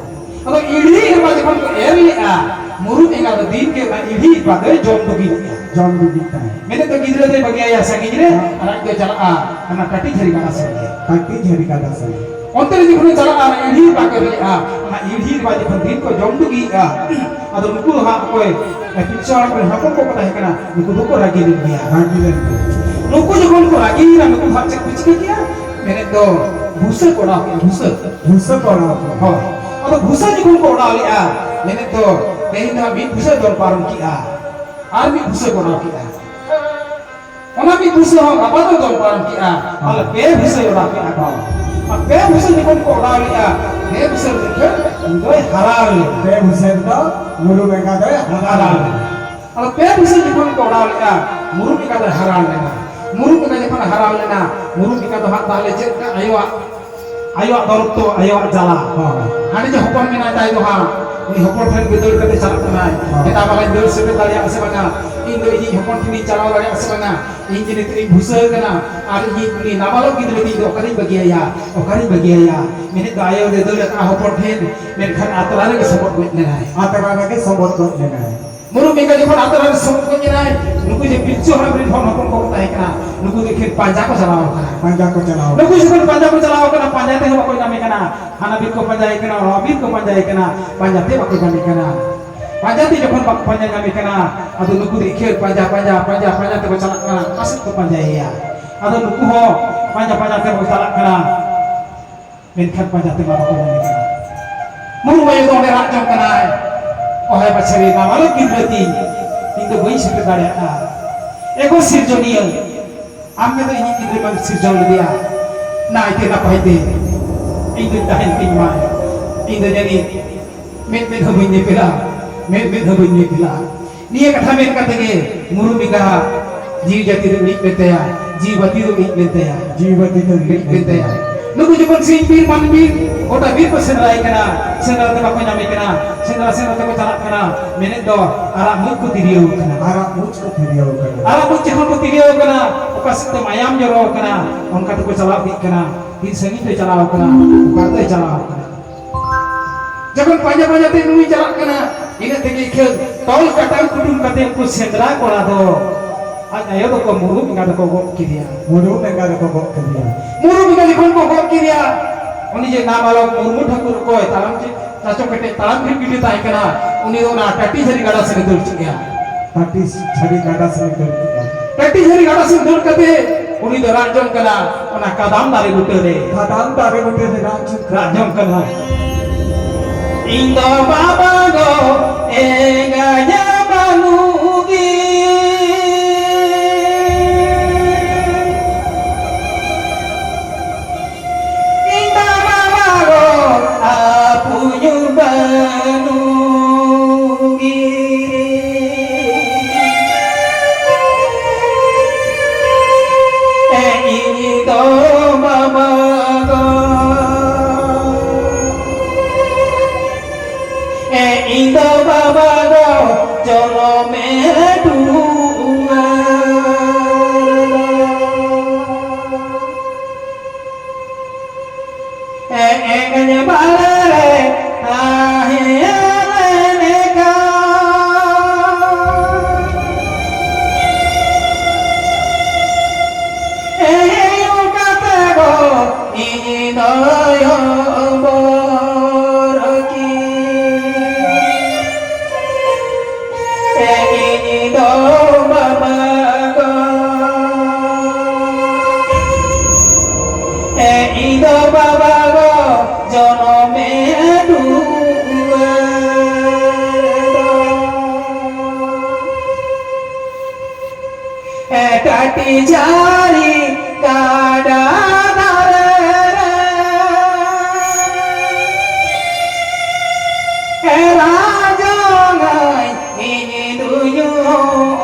ᱟᱫᱚ ᱯᱤᱲᱦᱤ ᱮᱨ ᱵᱟ ᱡᱚᱠᱷᱚᱱ ᱠᱚ ᱮᱨ ᱞᱮᱜᱼᱟ, ᱢᱩᱨᱩᱫ ᱮᱸᱜᱟ ᱫᱚ ᱫᱤᱱ ᱜᱮ ᱚᱱᱟ ᱤᱲᱦᱤ ᱵᱟᱫᱮ ᱡᱚᱢ ᱫᱩᱜᱤ ᱤᱫᱤᱭᱟ᱾ ᱡᱚᱢ ᱫᱩᱜᱤ ᱛᱟᱭ᱾ ᱢᱮᱱᱮᱫ ᱫᱚ ᱜᱤᱫᱽᱨᱟᱹ ᱫᱚᱭ ᱵᱟᱹᱜᱤᱭᱟᱭᱟ ᱥᱟᱺᱜᱤᱧ ᱨᱮ, ᱦᱮᱸ᱾ ᱟᱨ ᱟᱡ ᱫᱚ ᱪᱟᱞᱟᱜᱼᱟ ᱚᱱᱟ ᱠᱟᱹᱴᱤᱡ ᱡᱷᱟᱹᱨᱤ ᱜᱟᱰᱟ ᱥᱮᱫ ᱜᱮ᱾ ᱠᱟᱹᱴᱤᱡ ᱡᱷᱟᱹᱨᱤ ᱜᱟᱰᱟ ᱥᱮᱫ᱾ ᱚᱱᱛᱮ ᱨᱮ ᱡᱚᱠᱷᱚᱱ ᱪᱟᱞᱟᱜᱼᱟ, ᱚᱱᱟ ᱤᱲᱦᱤ ᱵᱟᱠᱚ ᱤᱲᱦᱤᱜᱼᱟ, ᱚᱱᱟ ᱤᱲᱦᱤ ᱵᱟ ᱡᱚᱠᱷᱚᱱ ᱫᱤᱱ ᱠᱚ ᱡᱚᱢ ᱫᱩᱜᱤᱭᱮᱫᱼᱟ, ᱟᱫᱚ ᱱᱩᱠᱩ ᱫᱚ ᱦᱟᱸᱜ ᱚᱠᱚᱭ ᱯᱤᱞᱪᱩ ᱦᱟᱲᱟᱢ ᱨᱮᱱ ᱦᱚᱯᱚᱱ ᱠᱚᱠᱚ ᱛᱟᱦᱮᱸ ᱠᱟᱱᱟ, ᱱᱩᱠᱩ ᱫᱚᱠᱚ ᱨᱟᱹᱜᱤ ᱞᱮᱱ ᱜᱮᱭᱟ᱾ ᱨᱟᱹᱜᱤ ᱞᱮᱱ ᱜᱮᱭᱟ᱾ ᱱᱩᱠᱩ ᱡᱚᱠᱷᱚᱱ ᱠᱚ ᱨᱟᱹᱜᱤᱭᱮᱱᱟ, ᱱᱩᱠᱩ ᱫᱚ ᱦᱟᱸᱜ ᱪᱮᱫ ᱠᱚ ᱪᱤᱠᱟᱹ ᱠᱮᱜᱼᱟ? ᱢᱮᱱᱮᱫ ᱫᱚ ᱵᱷᱩᱥᱟᱹ ᱠᱚ ᱚᱰᱟᱣ ᱠᱮᱜᱼᱟ, ᱵᱷᱩᱥᱟᱹ᱾ ᱵᱷᱩᱥᱟᱹ ᱠᱚ ᱚᱰᱟᱣ ᱠᱮᱜᱼᱟ᱾ ᱦᱳᱭ᱾ ᱟᱫᱚ ᱵᱷᱩᱥᱟᱹ ᱡᱚᱠᱷᱚᱱ ᱠᱚ ᱚᱰᱟᱣ ᱞᱮᱜᱼᱟ, ᱢᱮᱱᱮᱫ ᱫᱚ ᱛᱮᱦᱮᱧ ᱫᱚ ᱦᱟᱸᱜ ᱢᱤᱫ ᱵᱷᱩᱥᱟᱹ ᱫᱚᱱ ᱯᱟᱨᱚᱢ ᱠᱮᱜᱼᱟ, ᱟᱨ ᱢᱤᱫ ᱵᱷᱩᱥᱟᱹ ᱠᱚ ᱚᱰᱟᱣ ᱠᱮᱜᱼᱟ᱾ ᱚᱱᱟ ᱢᱤᱫ ᱵᱷᱩᱥᱟᱹ ᱦᱚᱸ ᱜᱟᱯᱟ ᱫᱚ ᱫᱚᱱ ᱯᱟᱨᱚᱢ ᱠᱮᱜᱼᱟ, ᱛᱟᱦᱞᱮ ᱯᱮ ᱵᱷᱩᱥᱟᱹ ᱚᱰᱟᱣ ᱠᱮᱜᱼᱟ ᱠᱚ᱾ ᱟᱨ ᱯᱮ ᱵᱷᱩᱥᱟᱹ ᱡᱚᱠᱷᱚᱱ ᱠᱚ ᱚᱰᱟᱣ ᱞᱮᱜᱼᱟ, ᱯᱮ ᱵᱷᱩᱥᱟᱹ ᱨᱮ ᱩᱱᱤ ᱫᱚᱭ ᱦᱟᱨᱟ ᱞᱮᱱᱟ᱾ ᱯᱮ ᱵᱷᱩᱥᱟᱹ ᱨᱮᱫᱚ ᱢᱩᱨᱩᱢ ᱮᱸᱜᱟ ᱫᱚᱭ ᱦᱟᱨᱟ ᱦᱟᱨᱟ ᱞᱮᱱᱟ᱾ ᱞᱮᱱᱟ᱾ ᱟᱫᱚ ᱯᱮ ᱵᱷᱩᱥᱟᱹ ᱡᱚᱠᱷᱚᱱ ᱠᱚ ᱚᱰᱟᱣ ᱞᱮᱜᱼᱟ, ᱢᱩᱨᱩᱢ ᱮᱸᱜᱟ ᱫᱚᱭ ᱦᱟᱨᱟ ᱞᱮᱱᱟ᱾ ᱢᱩᱨᱩᱢ ᱮᱸᱜᱟ ᱡᱚᱠᱷᱚᱱ ᱦᱟᱨᱟ ᱞᱮᱱᱟ, ᱢᱩᱨᱩᱢ ᱮᱸᱜᱟ ᱫᱚ ᱦᱟᱸᱜ ᱛᱟᱦᱞᱮ ᱪᱮᱫ ᱞᱮᱠᱟ ᱟᱭᱳᱣᱟᱜ, ᱟᱭᱳᱣᱟᱜ ᱫᱚᱨᱚᱫ ᱫᱚ, ᱟᱭᱳᱣᱟᱜ ᱡᱟᱞᱟ᱾ ᱦᱳᱭ᱾ ᱦᱟᱸᱰᱮ ᱡᱮ ᱦᱚᱯᱚᱱ ᱢᱮᱱᱟᱭ ᱛᱟᱭ ᱫᱚ ᱦᱟᱸᱜ, ᱩᱱᱤ ᱦᱚᱯᱚᱱ ᱴᱷᱮᱱ ᱜᱮ ᱫᱟᱹᱲ ᱠᱟᱛᱮ ᱪᱟᱞᱟᱜ ᱠᱟᱱᱟᱭ᱾ ᱦᱳᱭ᱾ ᱢᱮᱛᱟ ᱵᱟᱞᱟᱧ ᱫᱟᱹᱲ ᱥᱮᱴᱮᱨ ᱫᱟᱲᱮᱭᱟᱜᱼᱟ ᱥᱮ ᱵᱟᱝᱟ? ᱤᱧ ᱫᱚ ᱤᱧᱤᱡ ᱦᱚᱯᱚᱱ ᱴᱷᱮᱱᱤᱧ ᱪᱟᱞᱟᱣ ᱫᱟᱲᱮᱭᱟᱜᱼᱟ ᱥᱮ ᱵᱟᱝᱟ? ᱤᱧ ᱡᱮ ᱱᱤᱛᱚᱜ ᱤᱧ ᱵᱷᱩᱥᱟᱹ ᱟᱠᱟᱱᱟ, ᱟᱨ ᱤᱧᱤᱡ ᱩᱱᱤ ᱱᱟᱵᱟᱞᱚᱠ ᱜᱤᱫᱽᱨᱟᱹ ᱫᱚ ᱤᱧ ᱫᱚ ᱚᱠᱟᱨᱤᱧ ᱵᱟᱹᱜᱤᱭᱟᱭᱟ? ᱚᱠᱟᱨᱤᱧ ᱵᱟᱹᱜᱤᱭᱟᱭᱟ? ᱢᱮᱱᱮᱫ ᱫᱚ ᱟᱭᱳ ᱫᱚᱭ ᱫᱟᱹᱲ ᱟᱠᱟᱫᱼᱟ ᱦᱚᱯᱚᱱ ᱴᱷᱮᱱ, ᱢᱮᱱᱠᱷᱟᱱ ᱟᱛᱨᱟ ᱨᱮᱜᱮ ᱥᱚᱵᱚᱫ ᱜᱚᱡ ᱞᱮᱱᱟᱭ᱾ ᱟᱛᱨᱟ ᱨᱮᱜᱮ ᱥᱚᱵᱚᱫ ᱜᱚᱡ ᱞᱮᱱᱟᱭ᱾ ᱢᱩᱨᱩᱢ ᱮᱸᱜᱟ ᱡᱚᱠᱷᱚᱱ ᱟᱛᱨᱟ ᱨᱮ ᱥᱚᱵᱚᱫ ᱜᱚᱡ ᱮᱱᱟᱭ, ᱱᱩᱠᱩ ᱡᱮ ᱯᱤᱞᱪᱩ ᱦᱟᱲᱟᱢ ᱨᱮᱱ ᱦᱚᱱ ᱦᱚᱯᱚᱱ ᱠᱚᱠᱚ ᱛᱟᱦᱮᱸ ᱠᱟᱱᱟ, ᱱᱩᱠᱩ ᱫᱚ ᱮᱠᱷᱮᱱ ᱯᱟᱸᱡᱟ ᱠᱚ ᱪᱟᱞᱟᱣ ᱟᱠᱟᱱᱟ᱾ ᱯᱟᱸᱡᱟ ᱠᱚ ᱪᱟᱞᱟᱣ ᱱᱩᱠᱩ ᱟᱠᱟᱱᱟ᱾ ᱡᱚᱠᱷᱚᱱ ᱯᱟᱸᱡᱟ ᱠᱚ ᱪᱟᱞᱟᱣ ᱟᱠᱟᱱᱟ, ᱯᱟᱸᱡᱟ ᱛᱮᱦᱚᱸ ᱵᱟᱠᱚ ᱧᱟᱢᱮ ᱠᱟᱱᱟ᱾ ᱦᱟᱱᱟ ᱵᱤᱨ ᱠᱚ ᱯᱟᱸᱡᱟᱭᱮ ᱠᱟᱱᱟ, ᱱᱚᱣᱟ ᱵᱤᱨ ᱠᱚ ᱯᱟᱸᱡᱟᱭᱮ ᱠᱟᱱᱟ, ᱯᱟᱸᱡᱟ ᱛᱮ ᱵᱟᱠᱚ ᱧᱟᱢᱮ ᱠᱟᱱᱟ᱾ ᱯᱟᱸᱡᱟ ᱛᱮ ᱡᱚᱠᱷᱚᱱ ᱵᱟᱠᱚ ᱯᱟᱸᱡᱟ ᱧᱟᱢᱮ ᱠᱟᱱᱟ, ᱟᱫᱚ ᱱᱩᱠᱩ ᱫᱚ ᱮᱠᱷᱮᱱ ᱯᱟᱸᱡᱟ, ᱯᱟᱸᱡᱟ, ᱯᱟᱸᱡᱟ, ᱯᱟᱸᱡᱟ ᱛᱮᱠᱚ ᱪᱟᱞᱟᱜ ᱠᱟᱱᱟ, ᱚᱠᱟ ᱥᱮᱫ ᱠᱚ ᱯᱟᱸᱡᱟᱭᱮᱭᱟ? ᱟᱫᱚ ᱱᱩᱠᱩ ᱦᱚᱸ ᱯᱟᱸᱡᱟ, ᱯᱟᱸᱡᱟ ᱛᱮᱠᱚ ᱪᱟᱞᱟᱜ ᱠᱟᱱᱟ᱾ ᱢᱮᱱᱠᱷᱟᱱ ᱯᱟᱸᱡᱟ ᱛᱮᱢᱟ ᱵᱟᱠᱚ ᱧᱟᱢᱮ ᱠᱟᱱᱟ᱾ ᱢᱩᱨᱢᱩ ᱟᱭᱳ ᱫᱚ ᱚᱸᱰᱮ ᱨᱟᱜ ᱡᱚᱝ ᱠᱟᱱᱟᱭ, "ᱚᱦᱟᱭ ᱵᱟᱪᱷᱟᱨᱤ ᱱᱟᱵᱟᱞᱚᱠ ᱜᱤᱫᱽᱨᱟᱹ ᱛᱤᱧ, ᱤᱧ ᱫᱚ ᱵᱟᱹᱧ ᱥᱮᱴᱮᱨ ᱫᱟᱲᱮᱭᱟᱜᱼᱟ᱾ ᱮᱜᱳ ᱥᱤᱨᱡᱚᱱᱤᱭᱟᱹ, ᱟᱢ ᱜᱮ ᱫᱚ ᱤᱧᱤᱡ ᱜᱤᱫᱽᱨᱟᱹ ᱢᱟᱢ ᱥᱤᱨᱡᱚᱱ ᱞᱮᱫᱮᱭᱟ, ᱱᱟᱭᱛᱮ ᱱᱟᱯᱟᱭ ᱛᱮ ᱤᱧ ᱫᱚᱧ ᱛᱟᱦᱮᱱ ᱛᱤᱧ ᱢᱟ, ᱤᱧ ᱫᱚ ᱡᱟᱹᱱᱤᱡ ᱢᱮᱫ ᱢᱮᱫ ᱦᱚᱸ ᱵᱟᱹᱧ ᱧᱮᱯᱮᱞᱟ, ᱢᱮᱫ ᱢᱮᱫ ᱦᱚᱸ ᱵᱟᱹᱧ ᱧᱮᱯᱮᱞᱟ᱾" ᱱᱤᱭᱟᱹ ᱠᱟᱛᱷᱟ ᱢᱮᱱ ᱠᱟᱛᱮ ᱜᱮ ᱢᱩᱨᱢᱩ ᱮᱸᱜᱟ ᱡᱤᱣᱤ ᱡᱟᱹᱛᱤ ᱫᱚ ᱤᱬᱤᱡ ᱞᱮᱱ ᱛᱟᱭᱟ, ᱡᱤᱣᱤ ᱵᱟᱹᱛᱤ ᱫᱚ ᱤᱬᱤᱡ ᱞᱮᱱ ᱛᱟᱭᱟ, ᱡᱤᱣᱤ ᱵᱟᱹᱛᱤ ᱫᱚ ᱤᱬᱤᱡ ᱞᱮᱱ ᱛᱟᱭᱟ᱾ ᱱᱩᱠᱩ ᱡᱚᱠᱷᱚᱱ ᱥᱤᱧ ᱵᱤᱨ ᱢᱟᱱ ᱵᱤᱨ ᱜᱚᱴᱟ ᱵᱤᱨ ᱠᱚ ᱥᱮᱸᱫᱽᱨᱟᱭᱮ ᱠᱟᱱᱟ, ᱥᱮᱸᱫᱽᱨᱟ ᱛᱮ ᱵᱟᱠᱚ ᱧᱟᱢᱮ ᱠᱟᱱᱟ, ᱥᱮᱸᱫᱽᱨᱟ ᱥᱮᱸᱫᱽᱨᱟ ᱛᱮᱠᱚ ᱪᱟᱞᱟᱜ ᱠᱟᱱᱟ, ᱢᱮᱱᱮᱫ ᱫᱚ ᱟᱨᱟᱜ ᱢᱩᱡ ᱠᱚ ᱛᱤᱨᱭᱟᱹᱣ ᱠᱟᱱᱟ᱾ ᱟᱨᱟᱜ ᱢᱩᱡ ᱠᱚ ᱛᱤᱨᱭᱟᱹᱣ ᱠᱟᱱᱟ᱾ ᱟᱨᱟᱜ ᱢᱩᱡ ᱡᱚᱠᱷᱚᱱ ᱠᱚ ᱛᱤᱨᱭᱟᱹᱣ ᱠᱟᱱᱟ, ᱚᱠᱟ ᱥᱮᱫ ᱛᱮ ᱢᱟᱭᱟᱢ ᱡᱚᱨᱚ ᱠᱟᱱᱟ, ᱚᱱᱠᱟ ᱛᱮᱠᱚ ᱪᱟᱞᱟᱣ ᱤᱫᱤᱜ ᱠᱟᱱᱟ᱾ ᱛᱤᱱ ᱥᱟᱺᱜᱤᱧ ᱛᱮ ᱪᱟᱞᱟᱣ ᱠᱟᱱᱟ, ᱚᱠᱟ ᱛᱮᱭ ᱪᱟᱞᱟᱣ ᱠᱟᱱᱟ? ᱡᱚᱠᱷᱚᱱ ᱯᱟᱸᱡᱟ ᱯᱟᱸᱡᱟ ᱛᱮ ᱱᱩᱭ ᱪᱟᱞᱟᱜ ᱠᱟᱱᱟ, ᱤᱱᱟᱹ ᱛᱮᱜᱮ ᱤᱠᱷᱟᱹᱱ ᱛᱚᱞ ᱠᱟᱴᱟᱱ ᱠᱩᱴᱩᱢ ᱠᱟᱛᱮ ᱩᱱᱠᱩ ᱥᱮᱸᱫᱽᱨᱟ ᱠᱚᱲᱟ ᱫᱚ ᱟᱡ ᱟᱭᱳ ᱫᱚᱠᱚ ᱢᱩᱨᱩᱢ ᱮᱸᱜᱟ ᱫᱚᱠᱚ ᱜᱚᱜ ᱠᱮᱫᱮᱭᱟ᱾ ᱢᱩᱨᱩᱢ ᱮᱸᱜᱟ ᱫᱚᱠᱚ ᱜᱚᱜ ᱠᱮᱫᱮᱭᱟ᱾ ᱢᱩᱨᱩᱢ ᱮᱸᱜᱟ ᱡᱚᱠᱷᱚᱱ ᱠᱚ ᱜᱚᱜ ᱠᱮᱫᱮᱭᱟ, ᱩᱱᱤ ᱡᱮ ᱱᱟᱢᱟᱞᱚᱠ ᱢᱩᱨᱢᱩ ᱴᱷᱟᱹᱠᱩᱨ ᱚᱠᱚᱭ ᱛᱟᱲᱟᱢ ᱪᱮ-, ᱪᱟᱪᱚ ᱠᱮᱴᱮᱡ ᱛᱟᱲᱟᱢ ᱜᱷᱤᱴ ᱜᱷᱤᱴᱤ ᱛᱟᱦᱮᱸ ᱠᱟᱱᱟ, ᱩᱱᱤ ᱫᱚ ᱚᱱᱟ ᱴᱟᱹᱴᱤ ᱡᱷᱟᱹᱨᱤ ᱜᱟᱰᱟ ᱥᱮᱫ ᱮ ᱫᱟᱹᱲ ᱠᱮᱫᱮᱭᱟ᱾ ᱴᱟᱹᱴᱤ ᱡᱷᱟᱹᱨᱤ ᱜᱟᱰᱟ ᱥᱮᱫ ᱮ ᱫᱟᱹᱲ ᱠᱮᱫᱮᱭᱟ᱾ ᱴᱟᱹᱴᱤ ᱡᱷᱟᱹᱨᱤ ᱜᱟᱰᱟ ᱥᱮᱫ ᱫᱟᱹᱲ ᱠᱟᱛᱮ ᱩᱱᱤ ᱫᱚ ᱨᱟᱜ ᱡᱚᱝ ᱠᱟᱱᱟ, ᱚᱱᱟ ᱠᱟᱫᱟᱢ ᱫᱟᱨᱮ ᱵᱩᱴᱟᱹ ᱨᱮ᱾ ᱠᱟᱫᱟᱢ ᱫᱟᱨᱮ ᱵᱩᱴᱟᱹ ᱨᱮ ᱨᱟᱜ ᱡᱚᱝ ᱠᱟᱱᱟ᱾ ᱨᱟᱜ ᱡᱚᱝ ᱠᱟᱱᱟ᱾ ᱤᱧ ᱫᱚ ᱵᱟᱵᱟ ᱜᱚ ᱮᱸᱜᱟᱧᱟ ᱵᱟᱹᱱᱩᱜᱤ᱾ ᱤᱧ ᱫᱚ ᱵᱟᱵᱟ ᱜᱚ ᱟᱹᱯᱩᱧᱩ ᱵᱟᱹᱱᱩᱜᱤ᱾ ᱮ ᱤᱧ ᱫᱚ ᱵᱟᱵᱟ ᱜᱚ, ᱮ ᱤᱧ ᱫᱚ ᱵᱟᱵᱟ ᱜᱚ ᱡᱚᱱᱚᱢᱮ ᱫᱩᱣᱟᱨ ᱫᱚ᱾ ᱮᱸᱜᱟᱧ ᱵᱟᱲᱮ ᱨᱮ ᱛᱟᱦᱮᱸ ᱞᱮᱱᱠᱷᱟᱱ, ᱮᱸᱜᱟᱧ ᱠᱟᱛᱮ ᱜᱚ ᱤᱧ ᱫᱚᱭᱚ ᱵᱚᱨ ᱠᱤ᱾ ᱮ ᱤᱧ ᱫᱚ ᱵᱟᱵᱟ ᱜᱚ, ᱮ ᱤᱧ ᱫᱚ ᱵᱟᱵᱟ ᱜᱚ, ᱡᱚᱱᱚᱢᱮ ᱫᱩᱣᱟᱹᱨ ᱫᱚ᱾ ᱮ ᱴᱟᱹᱴᱤ ᱡᱷᱟᱹᱨᱤ ᱜᱟᱰᱟ ᱫᱷᱟᱨᱮ ᱨᱮ, ᱮ ᱨᱟᱡᱚᱝᱟᱹᱧ ᱤᱧ ᱫᱩᱧ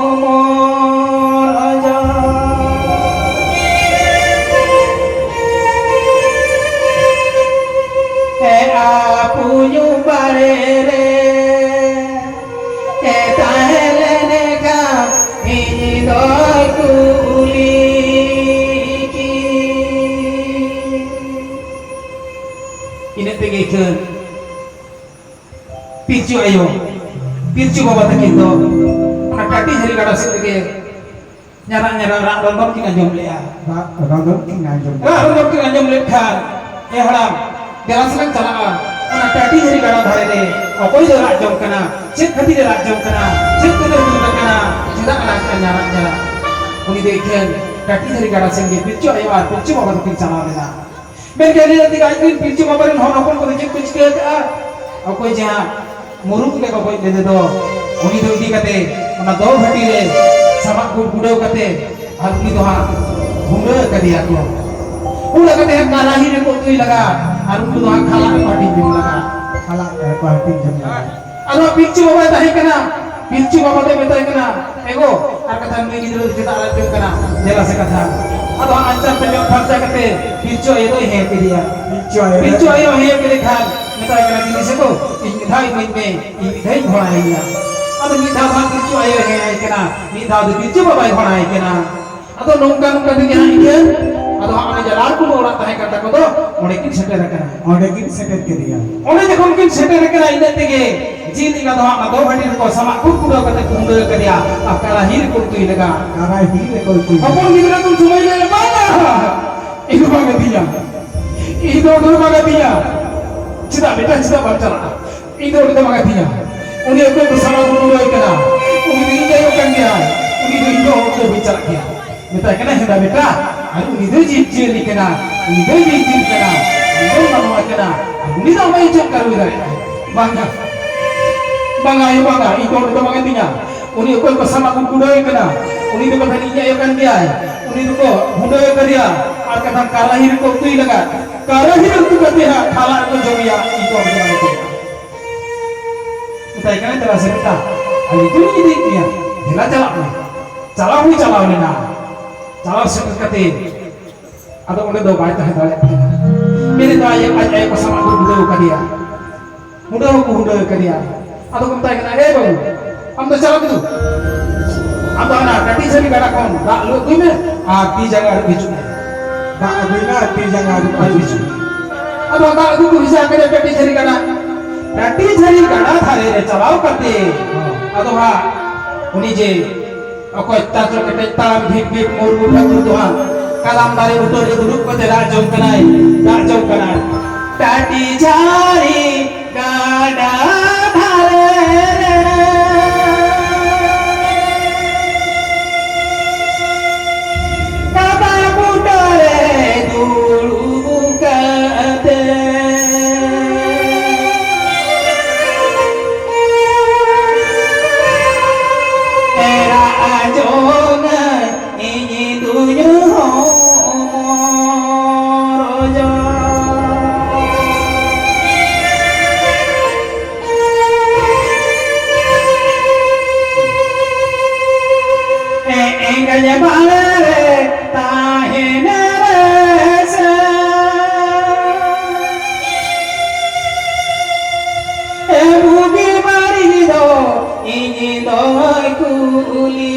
ᱩᱢᱚᱨ ᱡᱚᱝ᱾ ᱮ ᱟᱹᱯᱩᱧᱩ ᱵᱟᱲᱮ ᱨᱮ, ᱮ ᱛᱟᱦᱮᱸ ᱞᱮᱱᱠᱷᱟᱱ ᱤᱧ ᱫᱚᱭ ᱠᱩᱞᱤ ᱠᱤ᱾ ᱤᱱᱟᱹᱜ ᱛᱮᱜᱮ ᱤᱠᱷᱟᱹᱱ ᱯᱤᱞᱪᱩ ᱟᱭᱳ ᱯᱤᱞᱪᱩ ᱵᱟᱵᱟ ᱛᱟᱹᱠᱤᱱ ᱫᱚ ᱚᱱᱟ ᱴᱟᱹᱴᱤ ᱡᱷᱟᱹᱨᱤ ᱜᱟᱰᱟ ᱥᱮᱫ ᱨᱮᱜᱮ ᱧᱟᱨᱟᱜ ᱧᱟᱨᱟᱜ ᱨᱟᱜ ᱨᱚᱫᱚᱱ ᱠᱤᱱ ᱟᱸᱡᱚᱢ ᱞᱮᱜᱼᱟ᱾ ᱨᱟᱜ ᱨᱚᱫᱚᱱ ᱠᱤᱱ ᱟᱸᱡᱚᱢ ᱨᱟᱜ ᱨᱚᱫᱚᱱ ᱠᱤᱱ ᱟᱸᱡᱚᱢ ᱞᱮᱫ ᱠᱷᱟᱱ, "ᱮ ᱦᱟᱲᱟᱢ, ᱫᱮᱞᱟ ᱥᱮᱞᱟᱝ ᱪᱟᱞᱟᱜᱼᱟ, ᱚᱱᱟ ᱴᱟᱹᱴᱤ ᱡᱷᱟᱹᱨᱤ ᱜᱟᱰᱟ ᱫᱷᱟᱨᱮ ᱨᱮ ᱚᱠᱚᱭ ᱫᱚ ᱨᱟᱜ ᱡᱚᱝ ᱠᱟᱱᱟ, ᱪᱮᱫ ᱠᱷᱟᱹᱛᱤᱨ ᱮ ᱨᱟᱜ ᱡᱚᱝ ᱠᱟᱱᱟ, ᱪᱮᱫ ᱠᱷᱟᱹᱛᱤᱨ ᱮ ᱫᱩᱠ ᱟᱠᱟᱱᱟ, ᱪᱮᱫᱟᱜ ᱮ ᱨᱟᱜ ᱠᱟᱱᱟ ᱧᱟᱨᱟᱜ ᱧᱟᱨᱟᱜ?" ᱩᱱᱤ ᱫᱚ ᱮᱠᱷᱮᱱ ᱴᱟᱹᱴᱤ ᱡᱷᱟᱹᱨᱤ ᱜᱟᱰᱟ ᱥᱮᱱ ᱜᱮ ᱯᱤᱞᱪᱩ ᱟᱭᱳ ᱟᱨ ᱯᱤᱞᱪᱩ ᱵᱟᱵᱟ ᱫᱚᱠᱤᱱ ᱪᱟᱞᱟᱣ ᱞᱮᱱᱟ᱾ ᱢᱮᱱᱠᱷᱟᱱ ᱤᱱᱟᱹ ᱛᱮᱜᱮ ᱟᱡ ᱨᱮᱱ ᱯᱤᱞᱪᱩ ᱵᱟᱵᱟ ᱨᱮᱱ ᱦᱚᱲ ᱦᱚᱯᱚᱱ ᱠᱚᱫᱚ ᱪᱮᱫ ᱠᱚ ᱪᱤᱠᱟᱹ ᱟᱠᱟᱫᱼᱟ? ᱚᱠᱚᱭ ᱡᱟᱦᱟᱸ ᱢᱩᱨᱩᱫ ᱞᱮᱠᱟ ᱜᱚᱡ ᱞᱮᱫᱮ ᱫᱚ, ᱩᱱᱤ ᱫᱚ ᱤᱫᱤ ᱠᱟᱛᱮ ᱚᱱᱟ ᱫᱚ ᱵᱷᱟᱹᱴᱤ ᱨᱮ ᱥᱟᱢᱟᱜ ᱠᱚ ᱜᱩᱰᱟᱹᱣ ᱠᱟᱛᱮ, ᱟᱨ ᱩᱱᱤ ᱫᱚ ᱦᱟᱸᱜ ᱦᱩᱸᱰᱟᱹ ᱟᱠᱟᱫᱮᱭᱟ ᱠᱚ᱾ ᱦᱩᱸᱰᱟᱹ ᱠᱟᱛᱮ ᱦᱟᱸᱜ ᱠᱟᱨᱟᱦᱤ ᱨᱮᱠᱚ ᱩᱛᱩᱭ ᱞᱟᱜᱟ, ᱟᱨ ᱩᱱᱠᱩ ᱫᱚ ᱦᱟᱸᱜ ᱠᱷᱟᱞᱟᱜ ᱨᱮᱠᱚ ᱦᱟᱹᱴᱤᱧ ᱡᱚᱝ ᱞᱟᱜᱟ᱾ ᱠᱷᱟᱞᱟᱜ ᱨᱮᱠᱚ ᱦᱟᱹᱴᱤᱧ ᱡᱚᱝ ᱞᱟᱜᱟ᱾ ᱟᱫᱚ ᱯᱤᱞᱪᱩ ᱵᱟᱵᱟᱭ ᱛᱟᱦᱮᱸ ᱠᱟᱱᱟ, ᱯᱤᱞᱪᱩ ᱵᱟᱵᱟ ᱫᱚᱭ ᱢᱮᱛᱟᱭ ᱠᱟᱱᱟ, "ᱮ ᱜᱚ, ᱟᱨ ᱠᱟᱛᱷᱟ ᱱᱩᱭ ᱜᱤᱫᱽᱨᱟᱹ ᱫᱚ ᱪᱮᱫᱟᱜ ᱨᱟᱜ ᱡᱚᱝ ᱠᱟᱱᱟ? ᱫᱮᱞᱟ ᱥᱮ ᱠᱟᱛᱷᱟ᱾" ᱟᱫᱚ ᱦᱟᱸᱜ ᱟᱧᱪᱟᱨ ᱛᱮ ᱢᱮᱫ ᱯᱷᱟᱨᱪᱟ ᱠᱟᱛᱮ ᱯᱤᱞᱪᱩ ᱟᱭᱳ ᱫᱚᱭ ᱦᱮᱸ ᱠᱮᱫᱮᱭᱟ᱾ ᱯᱤᱞᱪᱩ ᱟᱭᱳ ᱫᱚ ᱯᱤᱞᱪᱩ ᱟᱭᱳ ᱦᱮᱸ ᱠᱮᱫᱮ ᱠᱷᱟᱱ ᱢᱮᱛᱟᱭ ᱠᱟᱱᱟ, "ᱡᱤᱱᱤᱥ ᱠᱚ ᱤᱧ ᱢᱤᱫ ᱫᱷᱟᱣ ᱤᱢᱟᱹᱧ ᱢᱮ, ᱤᱧ ᱢᱤᱫ ᱫᱷᱟᱣ ᱤᱧ ᱜᱷᱚᱲᱟᱭᱮᱭᱟ᱾" ᱟᱫᱚ ᱢᱤᱫ ᱫᱷᱟᱣ ᱫᱚ ᱦᱟᱸᱜ ᱯᱤᱞᱪᱩ ᱟᱭᱳᱭ ᱦᱮᱸ ᱟᱭ ᱠᱟᱱᱟ, ᱢᱤᱫ ᱫᱷᱟᱣ ᱫᱚ ᱯᱤᱞᱪᱩ ᱵᱟᱵᱟᱭ ᱜᱷᱚᱲᱟᱭᱮ ᱠᱟᱱᱟ᱾ ᱟᱫᱚ ᱱᱚᱝᱠᱟ ᱱᱚᱝᱠᱟ ᱛᱮᱜᱮ ᱦᱟᱸᱜ ᱤᱭᱟᱹ, ᱟᱫᱚ ᱦᱟᱸᱜ ᱚᱱᱮ ᱡᱟᱞᱟᱞᱯᱩᱨ ᱚᱲᱟᱜ ᱛᱟᱦᱮᱸ ᱠᱟᱱ ᱛᱟᱠᱚ ᱫᱚ, ᱚᱸᱰᱮ ᱠᱤᱱ ᱥᱮᱴᱮᱨ ᱟᱠᱟᱱᱟ᱾ ᱚᱸᱰᱮ ᱠᱤᱱ ᱥᱮᱴᱮᱨ ᱠᱮᱫᱮᱭᱟ᱾ ᱚᱸᱰᱮ ᱡᱚᱠᱷᱚᱱ ᱠᱤᱱ ᱥᱮᱴᱮᱨ ᱟᱠᱟᱱᱟ, ᱤᱱᱟᱹ ᱛᱮᱜᱮ ᱡᱤᱞ ᱮᱸᱜᱟ ᱫᱚ ᱦᱟᱸᱜ ᱚᱱᱟ ᱫᱚ ᱵᱷᱟᱹᱴᱤ ᱨᱮᱠᱚ ᱥᱟᱢᱟᱜ ᱠᱩᱴ ᱠᱩᱴᱟᱹᱣ ᱠᱟᱛᱮ ᱠᱚ ᱦᱩᱸᱰᱟᱹ ᱟᱠᱟᱫᱮᱭᱟ ᱟᱨ ᱠᱟᱨᱟᱦᱤ ᱨᱮᱠᱚ ᱩᱛᱩᱭ ᱞᱟᱜᱟ᱾ ᱠᱟᱨᱟᱦᱤ ᱨᱮᱠᱚ ᱩᱛᱩᱭ ᱞᱟᱜᱟ᱾ ᱦᱚᱯᱚᱱ ᱜᱤᱫᱽᱨᱟᱹ ᱫᱚ ᱥᱚᱢᱚᱭ ᱞᱟᱹᱭ, "ᱵᱟᱝᱟ, ᱤᱧ ᱫᱚ ᱵᱟᱝ ᱟᱹᱛᱤᱧᱟ, ᱤᱧ ᱫᱚ ᱚᱸᱰᱮ ᱫᱚ ᱵᱟᱝ ᱟᱹᱛᱤᱧᱟ, ᱪᱮᱫᱟᱜ ᱵᱮᱴᱟ, ᱪᱮᱫᱟᱜ ᱵᱟᱢ ᱪᱟᱞᱟᱜᱼᱟ? ᱤᱧ ᱫᱚ ᱚᱸᱰᱮ ᱫᱚ ᱵᱟᱝ ᱟᱹᱛᱤᱧᱟ, ᱩᱱᱤ ᱚᱠᱚᱭ ᱠᱚ ᱥᱟᱢᱟᱜ ᱠᱩᱴ ᱠᱩᱴᱟᱹᱣ ᱠᱟᱱᱟ, ᱩᱱᱤ ᱫᱚ ᱤᱧ ᱟᱭᱳ ᱠᱟᱱ ᱜᱮᱭᱟᱭ, ᱩᱱᱤ ᱫᱚ ᱤᱧ ᱫᱚ ᱚᱸᱰᱮ ᱫᱚ ᱵᱟᱹᱧ ᱪᱟᱞᱟᱜ ᱜᱮᱭᱟ᱾" ᱢᱮᱛᱟᱭ ᱠᱟᱱᱟ, "ᱦᱮᱸᱫᱟ ᱵᱮᱴᱟ, ᱟᱨ ᱩᱱᱤ ᱫᱚᱭ ᱡᱤᱵᱽ ᱡᱤᱭᱟᱹᱞᱤ ᱠᱟᱱᱟ, ᱩᱱᱤ ᱫᱚᱭ ᱵᱤᱧ ᱡᱤᱞ ᱠᱟᱱᱟ, ᱩᱱᱤ ᱫᱚᱭ ᱢᱟᱱᱣᱟ ᱠᱟᱱᱟ, ᱟᱨ ᱩᱱᱤ ᱫᱚ ᱟᱢᱟᱜ ᱤᱡᱽᱡᱚᱛ ᱠᱟᱨᱚᱭ ᱫᱟᱲᱮᱭᱟᱜᱼᱟ?" "ᱵᱟᱝᱟ, ᱵᱟᱝᱟ ᱟᱭᱳ, ᱵᱟᱝᱟ, ᱤᱧ ᱫᱚ ᱚᱸᱰᱮ ᱫᱚ ᱵᱟᱝ ᱟᱹᱛᱤᱧᱟ᱾ ᱩᱱᱤ ᱚᱠᱚᱭ ᱠᱚ ᱥᱟᱢᱟᱜ ᱠᱩᱴ ᱠᱩᱴᱟᱹᱣ ᱠᱟᱱᱟ, ᱩᱱᱤ ᱫᱚ ᱠᱟᱛᱷᱟ ᱤᱧ ᱟᱭᱳ ᱠᱟᱱ ᱜᱮᱭᱟᱭ, ᱩᱱᱤ ᱫᱚᱠᱚ ᱦᱩᱸᱰᱟᱹ ᱟᱠᱟᱫᱮᱭᱟ, ᱟᱨ ᱠᱟᱛᱷᱟ ᱠᱟᱨᱟᱦᱤ ᱨᱮᱠᱚ ᱩᱛᱩᱭ ᱞᱟᱜᱟ, ᱠᱟᱨᱟᱦᱤ ᱨᱮ ᱩᱛᱩ ᱠᱟᱛᱮ ᱦᱟᱸᱜ ᱠᱷᱟᱞᱟᱜ ᱨᱮᱠᱚ ᱡᱚᱢᱮᱭᱟ, ᱤᱧ ᱫᱚ ᱚᱸᱰᱮ ᱫᱚ ᱵᱟᱝ ᱟᱹᱛᱤᱧᱟ᱾" ᱢᱮᱛᱟᱭ ᱠᱟᱱᱟ, "ᱪᱟᱞᱟᱜ ᱥᱮ ᱢᱮᱛᱟ, ᱟᱨ ᱱᱤᱛᱚᱜ ᱤᱧ ᱤᱫᱤᱭᱮᱫ ᱢᱮᱭᱟ, ᱫᱮᱞᱟ ᱪᱟᱞᱟᱜ ᱢᱮ᱾" ᱪᱟᱞᱟᱣ ᱦᱚᱸᱭ ᱪᱟᱞᱟᱣ ᱞᱮᱱᱟ᱾ ᱪᱟᱞᱟᱣ ᱥᱮᱴᱮᱨ ᱠᱟᱛᱮ ᱟᱫᱚ ᱚᱸᱰᱮ ᱫᱚ ᱵᱟᱭ ᱛᱟᱦᱮᱸ ᱫᱟᱲᱮᱭᱟᱜ ᱠᱟᱱᱟ᱾ ᱢᱮᱱᱮᱫ ᱫᱚ ᱟᱡ, ᱟᱡ ᱟᱭᱳ ᱠᱚ ᱥᱟᱢᱟᱜ ᱠᱚ ᱦᱩᱸᱰᱟᱹᱣ ᱠᱟᱫᱮᱭᱟ, ᱦᱩᱸᱰᱟᱹᱣ ᱦᱚᱸᱠᱚ ᱦᱩᱸᱰᱟᱹᱣ ᱠᱟᱫᱮᱭᱟ᱾ ᱟᱫᱚ ᱠᱚ ᱢᱮᱛᱟᱭ ᱠᱟᱱᱟ, "ᱮ ᱵᱟᱹᱵᱩ, ᱟᱢ ᱫᱚ ᱪᱟᱞᱟᱜ ᱢᱮ, ᱟᱢ ᱫᱚ ᱦᱟᱱᱟ ᱴᱟᱹᱴᱤ ᱡᱷᱟᱹᱨᱤ ᱜᱟᱰᱟ ᱠᱷᱚᱱ ᱫᱟᱜ ᱞᱩ ᱟᱹᱜᱩᱭ ᱢᱮ ᱟᱨ ᱛᱤ ᱡᱟᱸᱜᱟ ᱟᱹᱨᱩᱵ ᱦᱤᱡᱩᱜ ᱢᱮ᱾" ᱫᱟᱜ ᱟᱹᱜᱩᱭ ᱢᱮ ᱟᱨ ᱛᱤ ᱡᱟᱸᱜᱟ ᱟᱹᱨᱩᱵ ᱦᱤᱡᱩᱜ ᱢᱮ᱾ ᱟᱫᱚ ᱫᱟᱜ ᱟᱹᱜᱩ ᱠᱚ ᱵᱷᱮᱡᱟ ᱠᱮᱫᱮᱭᱟ ᱴᱟᱹᱴᱤ ᱡᱷᱟᱹᱨᱤ ᱜᱟᱰᱟ᱾ ᱴᱟᱹᱴᱤ ᱡᱷᱟᱹᱨᱤ ᱜᱟᱰᱟ ᱫᱷᱟᱨᱮ ᱨᱮ ᱪᱟᱞᱟᱣ ᱠᱟᱛᱮ, ᱦᱚᱸ᱾ ᱟᱫᱚ ᱦᱟᱸᱜ ᱩᱱᱤ ᱡᱮ ᱚᱠᱚᱭ ᱛᱟᱪᱚ ᱠᱮᱴᱮᱡ ᱛᱟᱲᱟᱢ ᱵᱷᱤᱴ ᱵᱷᱤᱴ ᱢᱩᱨᱢᱩ ᱴᱷᱟᱹᱠᱩᱨ ᱫᱚ ᱦᱟᱸᱜ ᱠᱟᱫᱟᱢ ᱫᱟᱨᱮ ᱵᱩᱴᱟᱹ ᱨᱮ ᱫᱩᱲᱩᱵ ᱠᱟᱛᱮ ᱨᱟᱜ ᱡᱚᱝ ᱠᱟᱱᱟᱭ, ᱨᱟᱜ ᱡᱚᱝ ᱠᱟᱱᱟᱭ᱾ ᱴᱟᱹᱴᱤ ᱡᱷᱟᱹᱨᱤ ᱜᱟᱰᱟ ᱫᱷᱟᱨᱮ ᱨᱮ ᱠᱟᱫᱟᱢ ᱵᱩᱴᱟᱹ ᱨᱮ ᱫᱩᱲᱩᱵ ᱠᱟᱛᱮ ᱨᱟᱜ ᱡᱚᱝᱟᱭ ᱤᱧ ᱫᱩᱧ ᱦᱚᱢᱚᱨᱚᱡᱚ᱾ ᱮᱸᱜᱟᱡ ᱵᱟᱲᱮ ᱨᱮ ᱛᱟᱦᱮᱱ ᱨᱮ ᱥᱮ ᱮ ᱵᱩᱜᱤ ᱵᱟᱹᱲᱤᱡ ᱫᱚ ᱤᱧ ᱫᱚᱭ ᱠᱩᱞᱤ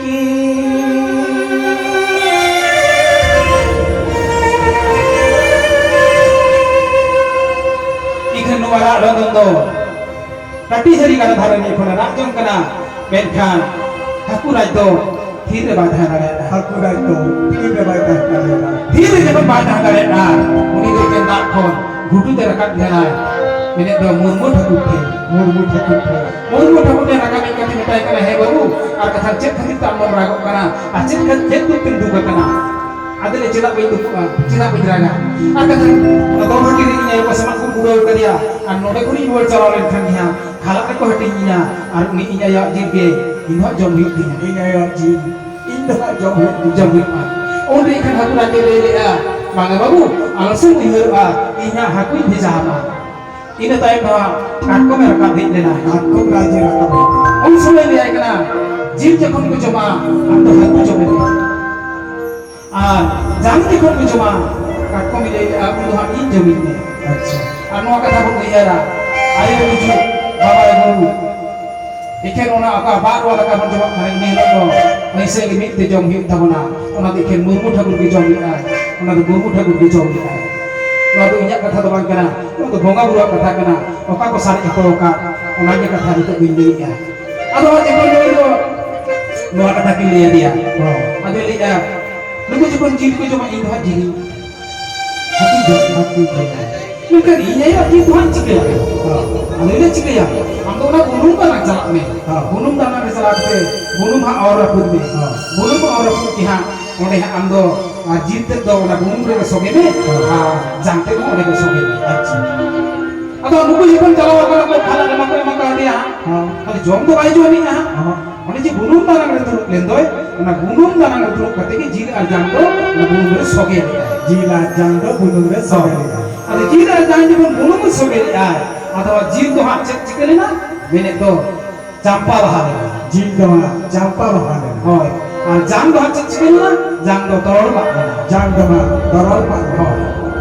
ᱠᱤ᱾ ᱤᱠᱷᱟᱹᱱ ᱱᱚᱣᱟ ᱨᱟᱜ ᱨᱚᱫᱚᱱ ᱫᱚ ᱴᱟᱹᱴᱤ ᱡᱷᱟᱹᱨᱤ ᱜᱟᱰᱟ ᱫᱷᱟᱨᱮ ᱨᱤᱱᱤᱡ ᱠᱷᱚᱱᱮ ᱨᱟᱜ ᱡᱚᱝ ᱠᱟᱱᱟ, ᱢᱮᱱᱠᱷᱟᱱ ᱦᱟᱹᱠᱩ ᱨᱟᱡᱽ ᱫᱚ ᱛᱷᱤᱨ ᱨᱮ ᱵᱟᱭ ᱛᱟᱦᱮᱸ ᱫᱟᱲᱮᱭᱟᱜᱼᱟ᱾ ᱦᱟᱹᱠᱩ ᱨᱟᱡᱽ ᱫᱚ ᱛᱷᱤᱨ ᱨᱮ ᱵᱟᱭ ᱛᱟᱦᱮᱸ ᱫᱟᱲᱮᱭᱟᱜᱼᱟ᱾ ᱛᱷᱤᱨ ᱨᱮ ᱡᱚᱠᱷᱚᱱ ᱵᱟᱭ ᱛᱟᱦᱮᱸ ᱫᱟᱲᱮᱭᱟᱜᱼᱟ, ᱩᱱᱤ ᱫᱚ ᱮᱠᱮᱱ ᱫᱟᱜ ᱠᱷᱚᱱ ᱜᱷᱩᱴᱩ ᱛᱮ ᱨᱟᱠᱟᱵ ᱞᱮᱱᱟᱭ᱾ ᱢᱮᱱᱮᱫ ᱫᱚ ᱢᱩᱨᱢᱩ ᱴᱷᱟᱹᱠᱩᱨ ᱴᱷᱮᱱ᱾ ᱢᱩᱨᱢᱩ ᱴᱷᱟᱹᱠᱩᱨ ᱴᱷᱮᱱ᱾ ᱢᱩᱨᱢᱩ ᱴᱷᱟᱹᱠᱩᱨ ᱴᱷᱮᱱ ᱨᱟᱠᱟᱵ ᱦᱮᱡ ᱠᱟᱛᱮ ᱢᱮᱛᱟᱭ ᱠᱟᱱᱟ, "ᱦᱮᱸ ᱵᱟᱹᱵᱩ, ᱟᱨ ᱠᱟᱛᱷᱟ ᱪᱮᱫ ᱠᱷᱟᱹᱛᱤᱨ ᱛᱮ ᱟᱢ ᱫᱚᱢ ᱨᱟᱜᱚᱜ ᱠᱟᱱᱟ? ᱟᱨ ᱪᱮᱫ ᱠᱷᱟᱹᱛᱤᱨ ᱪᱮᱫ ᱫᱩᱠ ᱛᱮᱢ ᱫᱩᱠ ᱟᱠᱟᱱᱟ?" ᱟᱫᱚ ᱞᱟᱹᱭ, "ᱪᱮᱫᱟᱜ ᱵᱟᱹᱧ ᱫᱩᱠᱩᱜᱼᱟ? ᱪᱮᱫᱟᱜ ᱵᱟᱹᱧ ᱨᱟᱜᱟ? ᱟᱨ ᱠᱟᱛᱷᱟ, ᱚᱱᱟ ᱫᱚ ᱵᱷᱟᱹᱜᱤ ᱨᱮ ᱤᱧ ᱟᱭᱳ ᱠᱚ ᱥᱟᱢᱟᱜ ᱠᱚ ᱠᱩᱲᱟᱹᱣ ᱠᱟᱫᱮᱭᱟ, ᱟᱨ ᱱᱚᱰᱮ ᱠᱷᱚᱱᱤᱧ ᱨᱩᱣᱟᱹᱲ ᱪᱟᱞᱟᱣ ᱞᱮᱱᱠᱷᱟᱱ ᱜᱮ ᱦᱟᱸᱜ ᱠᱷᱟᱞᱟᱜ ᱨᱮᱠᱚ ᱦᱟᱹᱴᱤᱧ ᱤᱧᱟ, ᱟᱨ ᱩᱱᱤ ᱤᱧ ᱟᱭᱳᱣᱟᱜ ᱡᱤᱞ ᱜᱮ ᱤᱧ ᱦᱚᱸ ᱡᱚᱢ ᱦᱩᱭᱩᱜ ᱛᱤᱧᱟ, ᱤᱧ ᱟᱭᱳᱣᱟᱜ ᱡᱤᱞ ᱤᱧ ᱫᱚ ᱦᱟᱸᱜ ᱡᱚᱢ ᱦᱩᱭᱩᱜ ᱛᱤᱧᱟ, ᱡᱚᱢ ᱦᱩᱭᱩᱜᱼᱟ᱾" ᱩᱱ ᱨᱮ ᱮᱱᱠᱷᱟᱱ ᱦᱟᱹᱠᱩ ᱨᱟᱡᱽ ᱫᱚᱭ ᱞᱟᱹᱭ ᱞᱮᱜᱼᱟ, "ᱵᱟᱝᱟ ᱵᱟᱹᱵᱩ, ᱟᱞᱚ ᱥᱮᱢ ᱩᱭᱦᱟᱹᱨᱚᱜᱼᱟ, ᱤᱧ ᱦᱟᱸᱜ ᱦᱟᱹᱠᱩᱧ ᱵᱷᱮᱡᱟ ᱟᱢᱟ, ᱤᱱᱟᱹ ᱛᱟᱭᱚᱢ ᱫᱚ ᱦᱟᱸᱜ ᱠᱟᱴᱠᱚᱢᱮ ᱨᱟᱠᱟᱵ ᱦᱮᱡ ᱞᱮᱱᱟ, ᱠᱟᱴᱠᱚᱢ ᱨᱟᱡᱽ ᱮ ᱨᱟᱠᱟᱵ ᱦᱮᱡ ᱞᱮᱱᱟ, ᱩᱱ ᱥᱚᱢᱚᱭ ᱞᱟᱹᱭᱟᱭ ᱠᱟᱱᱟ, ᱡᱤᱞ ᱡᱚᱠᱷᱚᱱ ᱠᱚ ᱡᱚᱢᱟ, ᱟᱢ ᱫᱚ ᱦᱟᱹᱠᱩ ᱡᱚᱢ ᱢᱮ, ᱟᱨ ᱡᱟᱝ ᱡᱚᱠᱷᱚᱱ ᱠᱚ ᱡᱚᱢᱟ, ᱠᱟᱴᱠᱚᱢᱮ ᱞᱟᱹᱭ ᱞᱮᱜᱼᱟ, ᱩᱱ ᱫᱚ ᱦᱟᱸᱜ ᱤᱧ ᱡᱚᱢᱤᱧ ᱢᱮ᱾" ᱟᱪᱪᱷᱟ᱾ ᱟᱨ ᱱᱚᱣᱟ ᱠᱟᱛᱷᱟ ᱵᱚᱱ ᱩᱭᱦᱟᱹᱨᱟ, ᱟᱭᱳ ᱜᱩᱡᱩᱜ, ᱵᱟᱵᱟ ᱜᱩᱡᱩᱜ, ᱮᱠᱷᱮᱱ ᱚᱱᱟ ᱚᱠᱟ ᱵᱟᱨ ᱚᱣᱟᱨ ᱫᱟᱠᱟ ᱵᱚᱱ ᱡᱚᱢᱟᱜ ᱠᱟᱱᱟ, ᱤᱱᱟᱹ ᱦᱤᱞᱳᱜ ᱫᱚ ᱱᱤᱥᱪᱚᱭ ᱜᱮ ᱢᱤᱫ ᱛᱮ ᱡᱚᱢ ᱦᱩᱭᱩᱜ ᱛᱟᱵᱚᱱᱟ᱾ ᱚᱱᱟ ᱫᱚ ᱮᱠᱷᱮᱱ ᱢᱩᱨᱢᱩ ᱴᱷᱟᱹᱠᱩᱨ ᱜᱮ ᱡᱚᱢ ᱞᱮᱫᱟᱭ, ᱚᱱᱟ ᱫᱚ ᱢᱩᱨᱢᱩ ᱴᱷᱟᱹᱠᱩᱨ ᱜᱮ ᱡᱚᱢ ᱞᱮᱫᱟᱭ᱾ ᱱᱚᱣᱟ ᱫᱚ ᱤᱧᱟᱹᱜ ᱠᱟᱛᱷᱟ ᱫᱚ ᱵᱟᱝ ᱠᱟᱱᱟ, ᱱᱚᱣᱟ ᱫᱚ ᱵᱚᱸᱜᱟ ᱵᱩᱨᱩᱣᱟᱜ ᱠᱟᱛᱷᱟ ᱠᱟᱱᱟ᱾ ᱚᱠᱟ ᱠᱚ ᱥᱟᱨᱮᱡ ᱦᱚᱴᱚ ᱟᱠᱟᱫ, ᱚᱱᱟᱜᱮ ᱠᱟᱛᱷᱟ ᱱᱤᱛᱚᱜ ᱫᱚᱧ ᱞᱟᱹᱭᱮᱫᱼᱟ᱾ ᱟᱫᱚ ᱦᱟᱸᱜ ᱡᱚᱠᱷᱚᱱ ᱱᱩᱭ ᱫᱚ ᱱᱚᱣᱟ ᱠᱟᱛᱷᱟ ᱠᱤᱱ ᱞᱟᱹᱭ ᱟᱫᱮᱭᱟ, ᱦᱚᱸ᱾ ᱟᱫᱚᱭ ᱞᱟᱹᱭᱮᱫᱼᱟ, "ᱱᱩᱠᱩ ᱡᱚᱠᱷᱚᱱ ᱡᱤᱞ ᱠᱚ ᱡᱚᱢᱟ, ᱤᱧ ᱫᱚ ᱦᱟᱸᱜ ᱡᱤᱞ ᱤᱧ ᱦᱟᱹᱛᱤ ᱡᱚᱢ, ᱦᱟᱹᱛᱤ ᱡᱚᱢ᱾ ᱢᱮᱱᱠᱷᱟᱱ ᱤᱧ ᱟᱭᱳ ᱟᱨ ᱡᱤᱞ ᱫᱚ ᱦᱟᱸᱜ ᱪᱤᱠᱟᱹᱭᱟ?" ᱦᱚᱸ᱾ ᱟᱫᱚᱭ ᱞᱟᱹᱭᱟ, "ᱪᱤᱠᱟᱹᱭᱟ? ᱟᱢ ᱫᱚ ᱚᱱᱟ ᱵᱩᱱᱩᱢ ᱫᱟᱱᱟᱝ ᱪᱟᱞᱟᱜ ᱢᱮ᱾ ᱦᱚᱸ᱾ ᱵᱩᱱᱩᱢ ᱫᱟᱱᱟᱝ ᱨᱮ ᱪᱟᱞᱟᱣ ᱠᱟᱛᱮ ᱵᱩᱱᱩᱢ ᱦᱟᱸᱜ ᱚᱨ ᱨᱟᱹᱯᱩᱫ ᱢᱮ᱾ ᱦᱚᱸ᱾ ᱵᱩᱱᱩᱢ ᱚᱨ ᱨᱟᱹᱯᱩᱫ ᱜᱮ ᱦᱟᱸᱜ ᱚᱸᱰᱮ ᱦᱟᱸᱜ ᱟᱢ ᱫᱚ, ᱟᱨ ᱡᱤᱞ ᱛᱮᱫ ᱫᱚ ᱚᱱᱟ ᱵᱩᱱᱩᱢ ᱨᱮᱜᱮ ᱥᱚᱜᱮ ᱢᱮ, ᱦᱚᱸ᱾ ᱟᱨ ᱡᱟᱝ ᱛᱮᱫ ᱦᱚᱸ ᱚᱸᱰᱮ ᱜᱮ ᱥᱚᱜᱮ ᱢᱮ᱾ ᱟᱪᱪᱷᱟ᱾ ᱟᱫᱚ ᱱᱩᱠᱩ ᱡᱚᱠᱷᱚᱱ ᱪᱟᱞᱟᱣ ᱟᱠᱟᱱᱟ ᱠᱚ, ᱯᱷᱟᱞᱟᱜ ᱮᱢᱟ ᱠᱚ, ᱮᱢᱟ ᱠᱟᱣᱫᱮᱭᱟ ᱦᱟᱸᱜ᱾ ᱦᱚᱸ᱾ ᱛᱟᱦᱞᱮ ᱡᱚᱢ ᱫᱚ ᱵᱟᱭ ᱡᱚᱢᱮᱜᱼᱟ ᱦᱟᱸᱜ᱾ ᱦᱚᱸ᱾ ᱚᱱᱮ ᱡᱮ ᱵᱩᱱᱩᱢ ᱫᱟᱱᱟᱝ ᱨᱮ ᱫᱩᱲᱩᱵ ᱞᱮᱱ ᱫᱚᱭ, ᱚᱱᱟ ᱵᱩᱱᱩᱢ ᱫᱟᱱᱟᱝ ᱨᱮ ᱫᱩᱲᱩᱵ ᱠᱟᱛᱮ ᱜᱮ ᱡᱤᱞ ᱟᱨ ᱡᱟᱝ ᱫᱚ ᱚᱱᱟ ᱵᱩᱱᱩᱢ ᱨᱮ ᱥᱚᱜᱮ ᱞᱮᱫᱟᱭ᱾ ᱡᱤᱞ ᱟᱨ ᱡᱟᱝ ᱫᱚ ᱵᱩᱱᱩᱢ ᱨᱮ ᱥᱚᱜᱮ ᱞᱮᱫᱟᱭ᱾ ᱟᱫᱚ ᱡᱤᱞ ᱟᱨ ᱡᱟᱝ ᱡᱚᱠᱷᱚᱱ ᱵᱩᱱᱩᱢ ᱨᱮ ᱥᱚᱜᱮ ᱞᱮᱫᱟᱭ, ᱟᱫᱚ ᱡᱤᱞ ᱫᱚ ᱦᱟᱸᱜ ᱪᱮᱫ ᱪᱤᱠᱟᱹ ᱞᱮᱱᱟ? ᱢᱮᱱᱮᱫ ᱫᱚ ᱪᱟᱢᱯᱟ ᱵᱟᱦᱟ ᱞᱮᱱᱟ᱾ ᱡᱤᱞ ᱫᱚ ᱦᱟᱸᱜ ᱪᱟᱢᱯᱟ ᱵᱟᱦᱟ ᱞᱮᱱᱟ᱾ ᱦᱳᱭ᱾ ᱟᱨ ᱡᱟᱝ ᱫᱚ ᱦᱟᱸᱜ ᱪᱮᱫ ᱪᱤᱠᱟᱹ ᱞᱮᱱᱟ? ᱡᱟᱝ ᱫᱚ ᱛᱚᱨᱚᱞ ᱢᱟᱜ ᱞᱮᱱᱟ᱾ ᱡᱟᱝ ᱫᱚ ᱦᱟᱸᱜ ᱛᱚᱨᱚᱞ ᱢᱟᱜ ᱞᱮᱱᱟ᱾ ᱦᱳᱭ᱾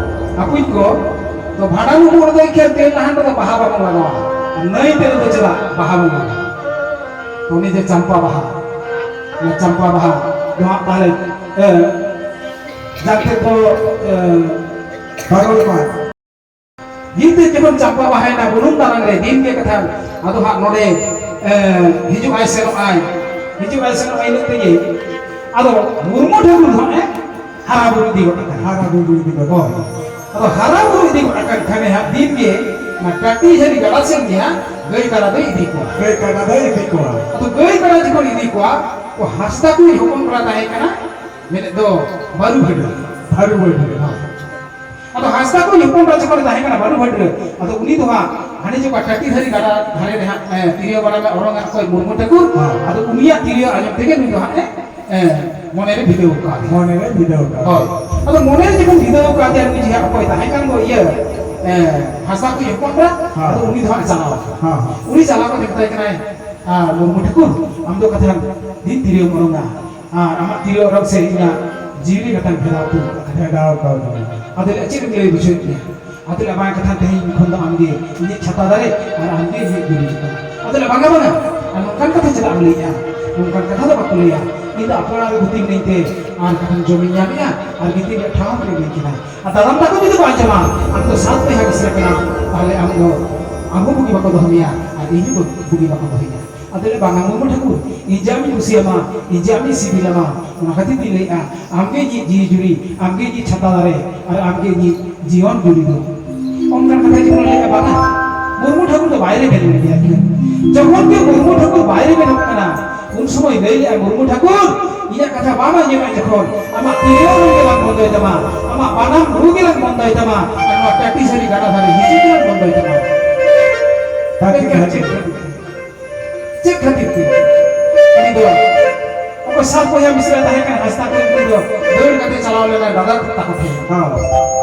ᱟᱯᱩᱡ ᱠᱚ, ᱛᱚ ᱵᱷᱟᱸᱰᱟᱱ ᱩᱢᱩᱜ ᱨᱮᱫᱚ ᱮᱠᱷᱮᱱ ᱛᱮᱞ ᱱᱟᱦᱟᱱ ᱨᱮᱫᱚ ᱵᱟᱦᱟ ᱵᱟᱵᱚᱱ ᱞᱟᱜᱟᱣᱟ᱾ ᱟᱨ ᱱᱟᱹᱭ ᱛᱮᱞ ᱫᱚ ᱪᱮᱫᱟᱜ ᱵᱟᱦᱟ ᱵᱚᱱ ᱞᱟᱜᱟᱣᱟ? ᱩᱱᱤ ᱡᱮ ᱪᱟᱢᱯᱟ ᱵᱟᱦᱟ, ᱚᱱᱟ ᱪᱟᱢᱯᱟ ᱵᱟᱦᱟ ᱫᱚ ᱦᱟᱸᱜ ᱛᱟᱦᱞᱮ, ᱮ, ᱡᱟᱛᱮ ᱠᱚ, ᱮ, ᱯᱟᱨᱚᱢᱚᱜ ᱢᱟ᱾ ᱡᱤᱞ ᱛᱮ ᱡᱮᱢᱚᱱ ᱪᱟᱢᱯᱟ ᱵᱟᱦᱟᱭᱮᱱᱟ ᱵᱩᱱᱩᱢ ᱫᱟᱱᱟᱝ ᱨᱮ, ᱫᱤᱱ ᱜᱮ ᱠᱟᱛᱷᱟ, ᱟᱫᱚ ᱦᱟᱸᱜ ᱱᱚᱰᱮ, ᱮ, ᱦᱤᱡᱩᱜ ᱟᱭ ᱥᱮᱱᱚᱜ ᱟᱭ, ᱦᱤᱡᱩᱜ ᱟᱭ ᱥᱮᱱᱚᱜ ᱟᱭ ᱤᱱᱟᱹᱜ ᱛᱮᱜᱮ᱾ ᱟᱫᱚ ᱢᱩᱨᱢᱩ ᱴᱷᱟᱹᱠᱩᱨ ᱫᱚ ᱦᱟᱸᱜ ᱮ ᱦᱟᱨᱟ ᱵᱩᱨᱩ ᱤᱫᱤ ᱜᱚᱫ ᱟᱠᱟᱱᱟ᱾ ᱦᱟᱨᱟ ᱵᱩᱨᱩ ᱤᱫᱤ ᱜᱚᱫ ᱦᱳᱭ᱾ ᱟᱠᱟᱱᱟ᱾ ᱟᱫᱚ ᱦᱟᱨᱟ ᱵᱩᱨᱩ ᱤᱫᱤ ᱜᱚᱫ ᱟᱠᱟᱱ ᱠᱷᱟᱱᱮ ᱦᱟᱸᱜ ᱫᱤᱱ ᱜᱮ ᱚᱱᱟ ᱴᱟᱴᱤ ᱡᱷᱟᱹᱨᱤ ᱜᱟᱰᱟ ᱥᱮᱱ ᱜᱮ ᱦᱟᱸᱜ ᱜᱟᱹᱭ ᱠᱟᱰᱟ ᱫᱚᱭ ᱤᱫᱤ ᱠᱚᱣᱟ᱾ ᱜᱟᱹᱭ ᱠᱟᱰᱟ ᱫᱚᱭ ᱤᱫᱤ ᱠᱚᱣᱟ᱾ ᱟᱫᱚ ᱜᱟᱹᱭ ᱠᱟᱰᱟ ᱡᱚᱠᱷᱚᱱ ᱤᱫᱤ ᱠᱚᱣᱟ, ᱠᱚ ᱦᱟᱸᱥᱫᱟ ᱠᱚ ᱦᱚᱯᱚᱱ ᱠᱚᱲᱟ ᱛᱟᱦᱮᱸ ᱠᱟᱱᱟ, ᱢᱮᱱᱮᱫ ᱫᱚ ᱵᱟᱹᱨᱩ ᱵᱷᱟᱹᱰᱩ᱾ ᱵᱟᱹᱨᱩ ᱵᱷᱟᱹᱰᱩ᱾ ᱦᱳᱭ᱾ ᱟᱫᱚ ᱦᱟᱸᱥᱫᱟ ᱠᱚ ᱦᱚᱯᱚᱱ ᱠᱚᱲᱟ ᱡᱚᱠᱷᱚᱱ ᱛᱟᱦᱮᱸ ᱠᱟᱱᱟ ᱵᱟᱹᱨᱩ ᱵᱷᱟᱹᱰᱩ, ᱟᱫᱚ ᱩᱱᱤ ᱫᱚ ᱦᱟᱸᱜ ᱦᱟᱱᱮ ᱡᱚᱠᱷᱚᱱ ᱴᱟᱴᱤ ᱡᱷᱟᱹᱨᱤ ᱜᱟᱰᱟ ᱫᱷᱟᱨᱮ ᱨᱮ ᱦᱟᱸᱜ, ᱮ, ᱛᱤᱨᱭᱳ ᱵᱟᱱᱟᱢ ᱮ ᱚᱨᱚᱝᱟ ᱚᱠᱚᱭ ᱢᱩᱨᱢᱩ ᱴᱷᱟᱹᱠᱩᱨ, ᱦᱮᱸ᱾ ᱟᱫᱚ ᱩᱱᱤᱭᱟᱜ ᱛᱤᱨᱭᱳ ᱟᱸᱡᱚᱢ ᱛᱮᱜᱮ ᱱᱩᱭ ᱫᱚ ᱦᱟᱸᱜ ᱮ ᱮ, ᱢᱚᱱᱮᱨᱮ ᱵᱷᱤᱫᱟᱹᱣ ᱠᱟᱫᱮᱭᱟ᱾ ᱢᱚᱱᱮᱨᱮ ᱵᱷᱤᱫᱟᱹᱣ ᱠᱟᱫᱮᱭᱟ᱾ ᱦᱳᱭ᱾ ᱟᱫᱚ ᱢᱚᱱᱮᱨᱮ ᱡᱚᱠᱷᱚᱱ ᱵᱷᱤᱫᱟᱹᱣ ᱠᱟᱫᱮᱭᱟ, ᱱᱩᱭ ᱡᱟᱦᱟᱸ ᱚᱠᱚᱭ ᱛᱟᱦᱮᱸ ᱠᱟᱱ ᱫᱚ ᱤᱭᱟᱹ, ᱮ, ᱦᱟᱸᱥᱫᱟ ᱠᱚ ᱦᱚᱯᱚᱱ ᱮᱨᱟ, ᱦᱮᱸ᱾ ᱟᱫᱚ ᱩᱱᱤ ᱫᱚ ᱦᱟᱸᱜ ᱪᱟᱞᱟᱣ ᱮᱱᱟ᱾ ᱦᱮᱸ, ᱦᱮᱸ᱾ ᱩᱱᱤ ᱪᱟᱞᱟᱣ ᱠᱟᱛᱮ ᱢᱮᱛᱟᱭ ᱠᱟᱱᱟᱭ, "ᱟᱨ ᱢᱩᱨᱢᱩ ᱴᱷᱟᱹᱠᱩᱨ, ᱟᱢ ᱫᱚ ᱠᱟᱛᱷᱟ ᱫᱤᱱ ᱛᱤᱨᱭᱳᱢ ᱚᱨᱚᱝᱟ, ᱟᱨ ᱟᱢᱟᱜ ᱛᱤᱨᱭᱳ ᱚᱨᱚᱝ ᱥᱮ ᱤᱧᱟᱹᱜ ᱡᱤᱣᱤ ᱨᱮ ᱠᱟᱛᱷᱟᱧ ᱯᱷᱮᱨᱟᱣ ᱩᱛᱟᱹᱨ ᱠᱟᱜ ᱠᱟᱱᱟ᱾" ᱯᱷᱮᱨᱟᱣ ᱠᱟᱣᱫᱤᱧᱟ᱾ ᱟᱫᱚ ᱞᱟᱹᱭ, "ᱪᱮᱫ ᱮᱢ ᱞᱟᱹᱭ ᱵᱩᱡᱷᱟᱹᱣᱮᱫ ᱢᱮᱭᱟ?" ᱟᱫᱚ ᱞᱟᱹᱭ, "ᱵᱟᱝ ᱠᱟᱛᱷᱟ, ᱛᱮᱦᱮᱧ ᱠᱷᱚᱱ ᱫᱚ ᱟᱢᱜᱮ ᱤᱧᱤᱡ ᱪᱷᱟᱛᱟ ᱫᱟᱨᱮ ᱟᱨ ᱟᱢᱜᱮ ᱤᱧᱤᱡ ᱜᱩᱨᱩ ᱪᱮᱛᱟᱱ᱾" ᱟᱫᱚ ᱞᱟᱹᱭ, "ᱵᱟᱝᱟ, ᱵᱟᱝᱟ, ᱟᱨ ᱱᱚᱝᱠᱟᱱ ᱠᱟᱛᱷᱟ ᱪᱮᱫᱟᱜ ᱮᱢ ᱞᱟᱹᱭᱮᱜᱼᱟ?" ᱚᱱᱠᱟᱱ ᱠᱟᱛᱷᱟ ᱫᱚ ᱵᱟᱠᱚ ᱞᱟᱹᱭᱟ᱾ ᱤᱧ ᱫᱚ ᱟᱯᱮ ᱚᱲᱟᱜ ᱨᱮ ᱜᱩᱛᱤ ᱢᱤᱱᱟᱹᱧ ᱛᱮ ᱟᱨ ᱠᱟᱛᱷᱟᱧ ᱡᱚᱢᱤᱧ ᱧᱟᱢᱮᱜᱼᱟ ᱟᱨ ᱜᱤᱛᱤᱡ ᱨᱮᱭᱟᱜ ᱴᱷᱟᱶ ᱦᱚᱸ ᱯᱮ ᱤᱢᱟᱹᱧ ᱠᱟᱱᱟ᱾ ᱟᱨ ᱫᱟᱫᱟᱢ ᱛᱟᱠᱚ ᱡᱩᱫᱤ ᱠᱚ ᱟᱸᱡᱚᱢᱟ, ᱟᱢ ᱫᱚ ᱥᱟᱛ ᱵᱚᱭᱦᱟ ᱢᱤᱥᱨᱟ ᱠᱟᱱᱟᱢ, ᱛᱟᱦᱞᱮ ᱟᱢ ᱫᱚ ᱟᱢ ᱦᱚᱸ ᱵᱩᱜᱤ ᱵᱟᱠᱚ ᱫᱚᱦᱚ ᱢᱮᱭᱟ ᱟᱨ ᱤᱧ ᱦᱚᱸ ᱵᱩᱜᱤ ᱵᱟᱠᱚ ᱫᱚᱦᱚᱧᱟ᱾ ᱟᱫᱚ ᱞᱟᱹᱭᱟ, ᱵᱟᱝᱟ ᱢᱩᱨᱢᱩ ᱴᱷᱟᱹᱠᱩᱨ, ᱤᱧ ᱡᱮ ᱟᱢᱤᱧ ᱠᱩᱥᱤᱭᱟᱢᱟ, ᱤᱧ ᱡᱮ ᱟᱢᱤᱧ ᱥᱤᱵᱤᱞᱟᱢᱟ, ᱚᱱᱟ ᱠᱷᱟᱹᱛᱤᱨ ᱛᱤᱧ ᱞᱟᱹᱭᱮᱜᱼᱟ, ᱟᱢᱜᱮ ᱤᱧᱤᱡ ᱡᱤᱣᱤ ᱡᱩᱨᱤ, ᱟᱢᱜᱮ ᱤᱧᱤᱡ ᱪᱷᱟᱛᱟ ᱫᱟᱨᱮ, ᱟᱨ ᱟᱢᱜᱮ ᱤᱧᱤᱡ ᱡᱤᱭᱚᱱ ᱡᱩᱨᱤ ᱫᱚ᱾ ᱚᱱᱠᱟᱱ ᱠᱟᱛᱷᱟ ᱡᱚᱠᱷᱚᱱ ᱞᱟᱹᱭᱮᱜᱼᱟ, ᱵᱟᱝᱟ, ᱢᱩᱨᱢᱩ ᱴᱷᱟᱹᱠᱩᱨ ᱫᱚ ᱵᱟᱭ ᱨᱮᱵᱮᱱ ᱞᱮᱫᱮᱭᱟ᱾ ᱡᱚᱠᱷᱚᱱ ᱜᱮ ᱢᱩᱨᱢᱩ ᱴᱷᱟᱹᱠᱩᱨ ᱵᱟᱭ ᱨᱮᱵᱮᱱᱚᱜ ᱠᱟᱱᱟ, ᱩᱱ ᱥᱚᱢᱚᱭ ᱞᱟᱹᱭ ᱞᱮᱜᱼᱟ, ᱢᱩᱨᱢᱩ ᱴᱷᱟᱹᱠᱩᱨ, ᱤᱧᱟᱜ ᱠᱟᱛᱷᱟ ᱵᱟᱢ ᱟᱸᱡᱚᱢᱮᱫ ᱡᱚᱠᱷᱚᱱ, ᱟᱢᱟᱜ ᱛᱤᱨᱭᱳ ᱨᱩ ᱜᱮᱞᱟᱝ ᱵᱚᱱᱫᱚᱭ ᱛᱟᱢᱟ, ᱟᱢᱟᱜ ᱵᱟᱱᱟᱢ ᱨᱩ ᱜᱮᱞᱟᱝ ᱵᱚᱱᱫᱚᱭ ᱛᱟᱢᱟ, ᱟᱨ ᱱᱚᱣᱟ ᱴᱟᱴᱤ ᱥᱟᱹᱨᱤ ᱜᱟᱰᱟ ᱫᱷᱟᱨᱮ ᱦᱤᱡᱩᱜ ᱜᱮᱞᱟᱝ ᱵᱚᱱᱫᱚᱭ ᱛᱟᱢᱟ᱾ ᱴᱟᱴᱤ ᱥᱟᱹᱨᱤ᱾ ᱪᱮᱫ ᱠᱷᱟᱹᱛᱤᱨ ᱛᱮ? ᱩᱱᱤ ᱫᱚ ᱚᱠᱚᱭ ᱥᱟᱛ ᱵᱚᱭᱦᱟ ᱢᱤᱥᱨᱟ ᱛᱟᱦᱮᱸ ᱠᱟᱱᱟ ᱦᱟᱸᱥᱫᱟ ᱠᱚ, ᱩᱱᱤ ᱫᱚ ᱫᱟᱹᱲ ᱠᱟᱛᱮ ᱪᱟᱞᱟᱣ ᱞᱮᱱᱟᱭ ᱫᱟᱫᱟ ᱛᱟᱠᱚ ᱴᱷᱮᱱ᱾ ᱦᱚᱸ᱾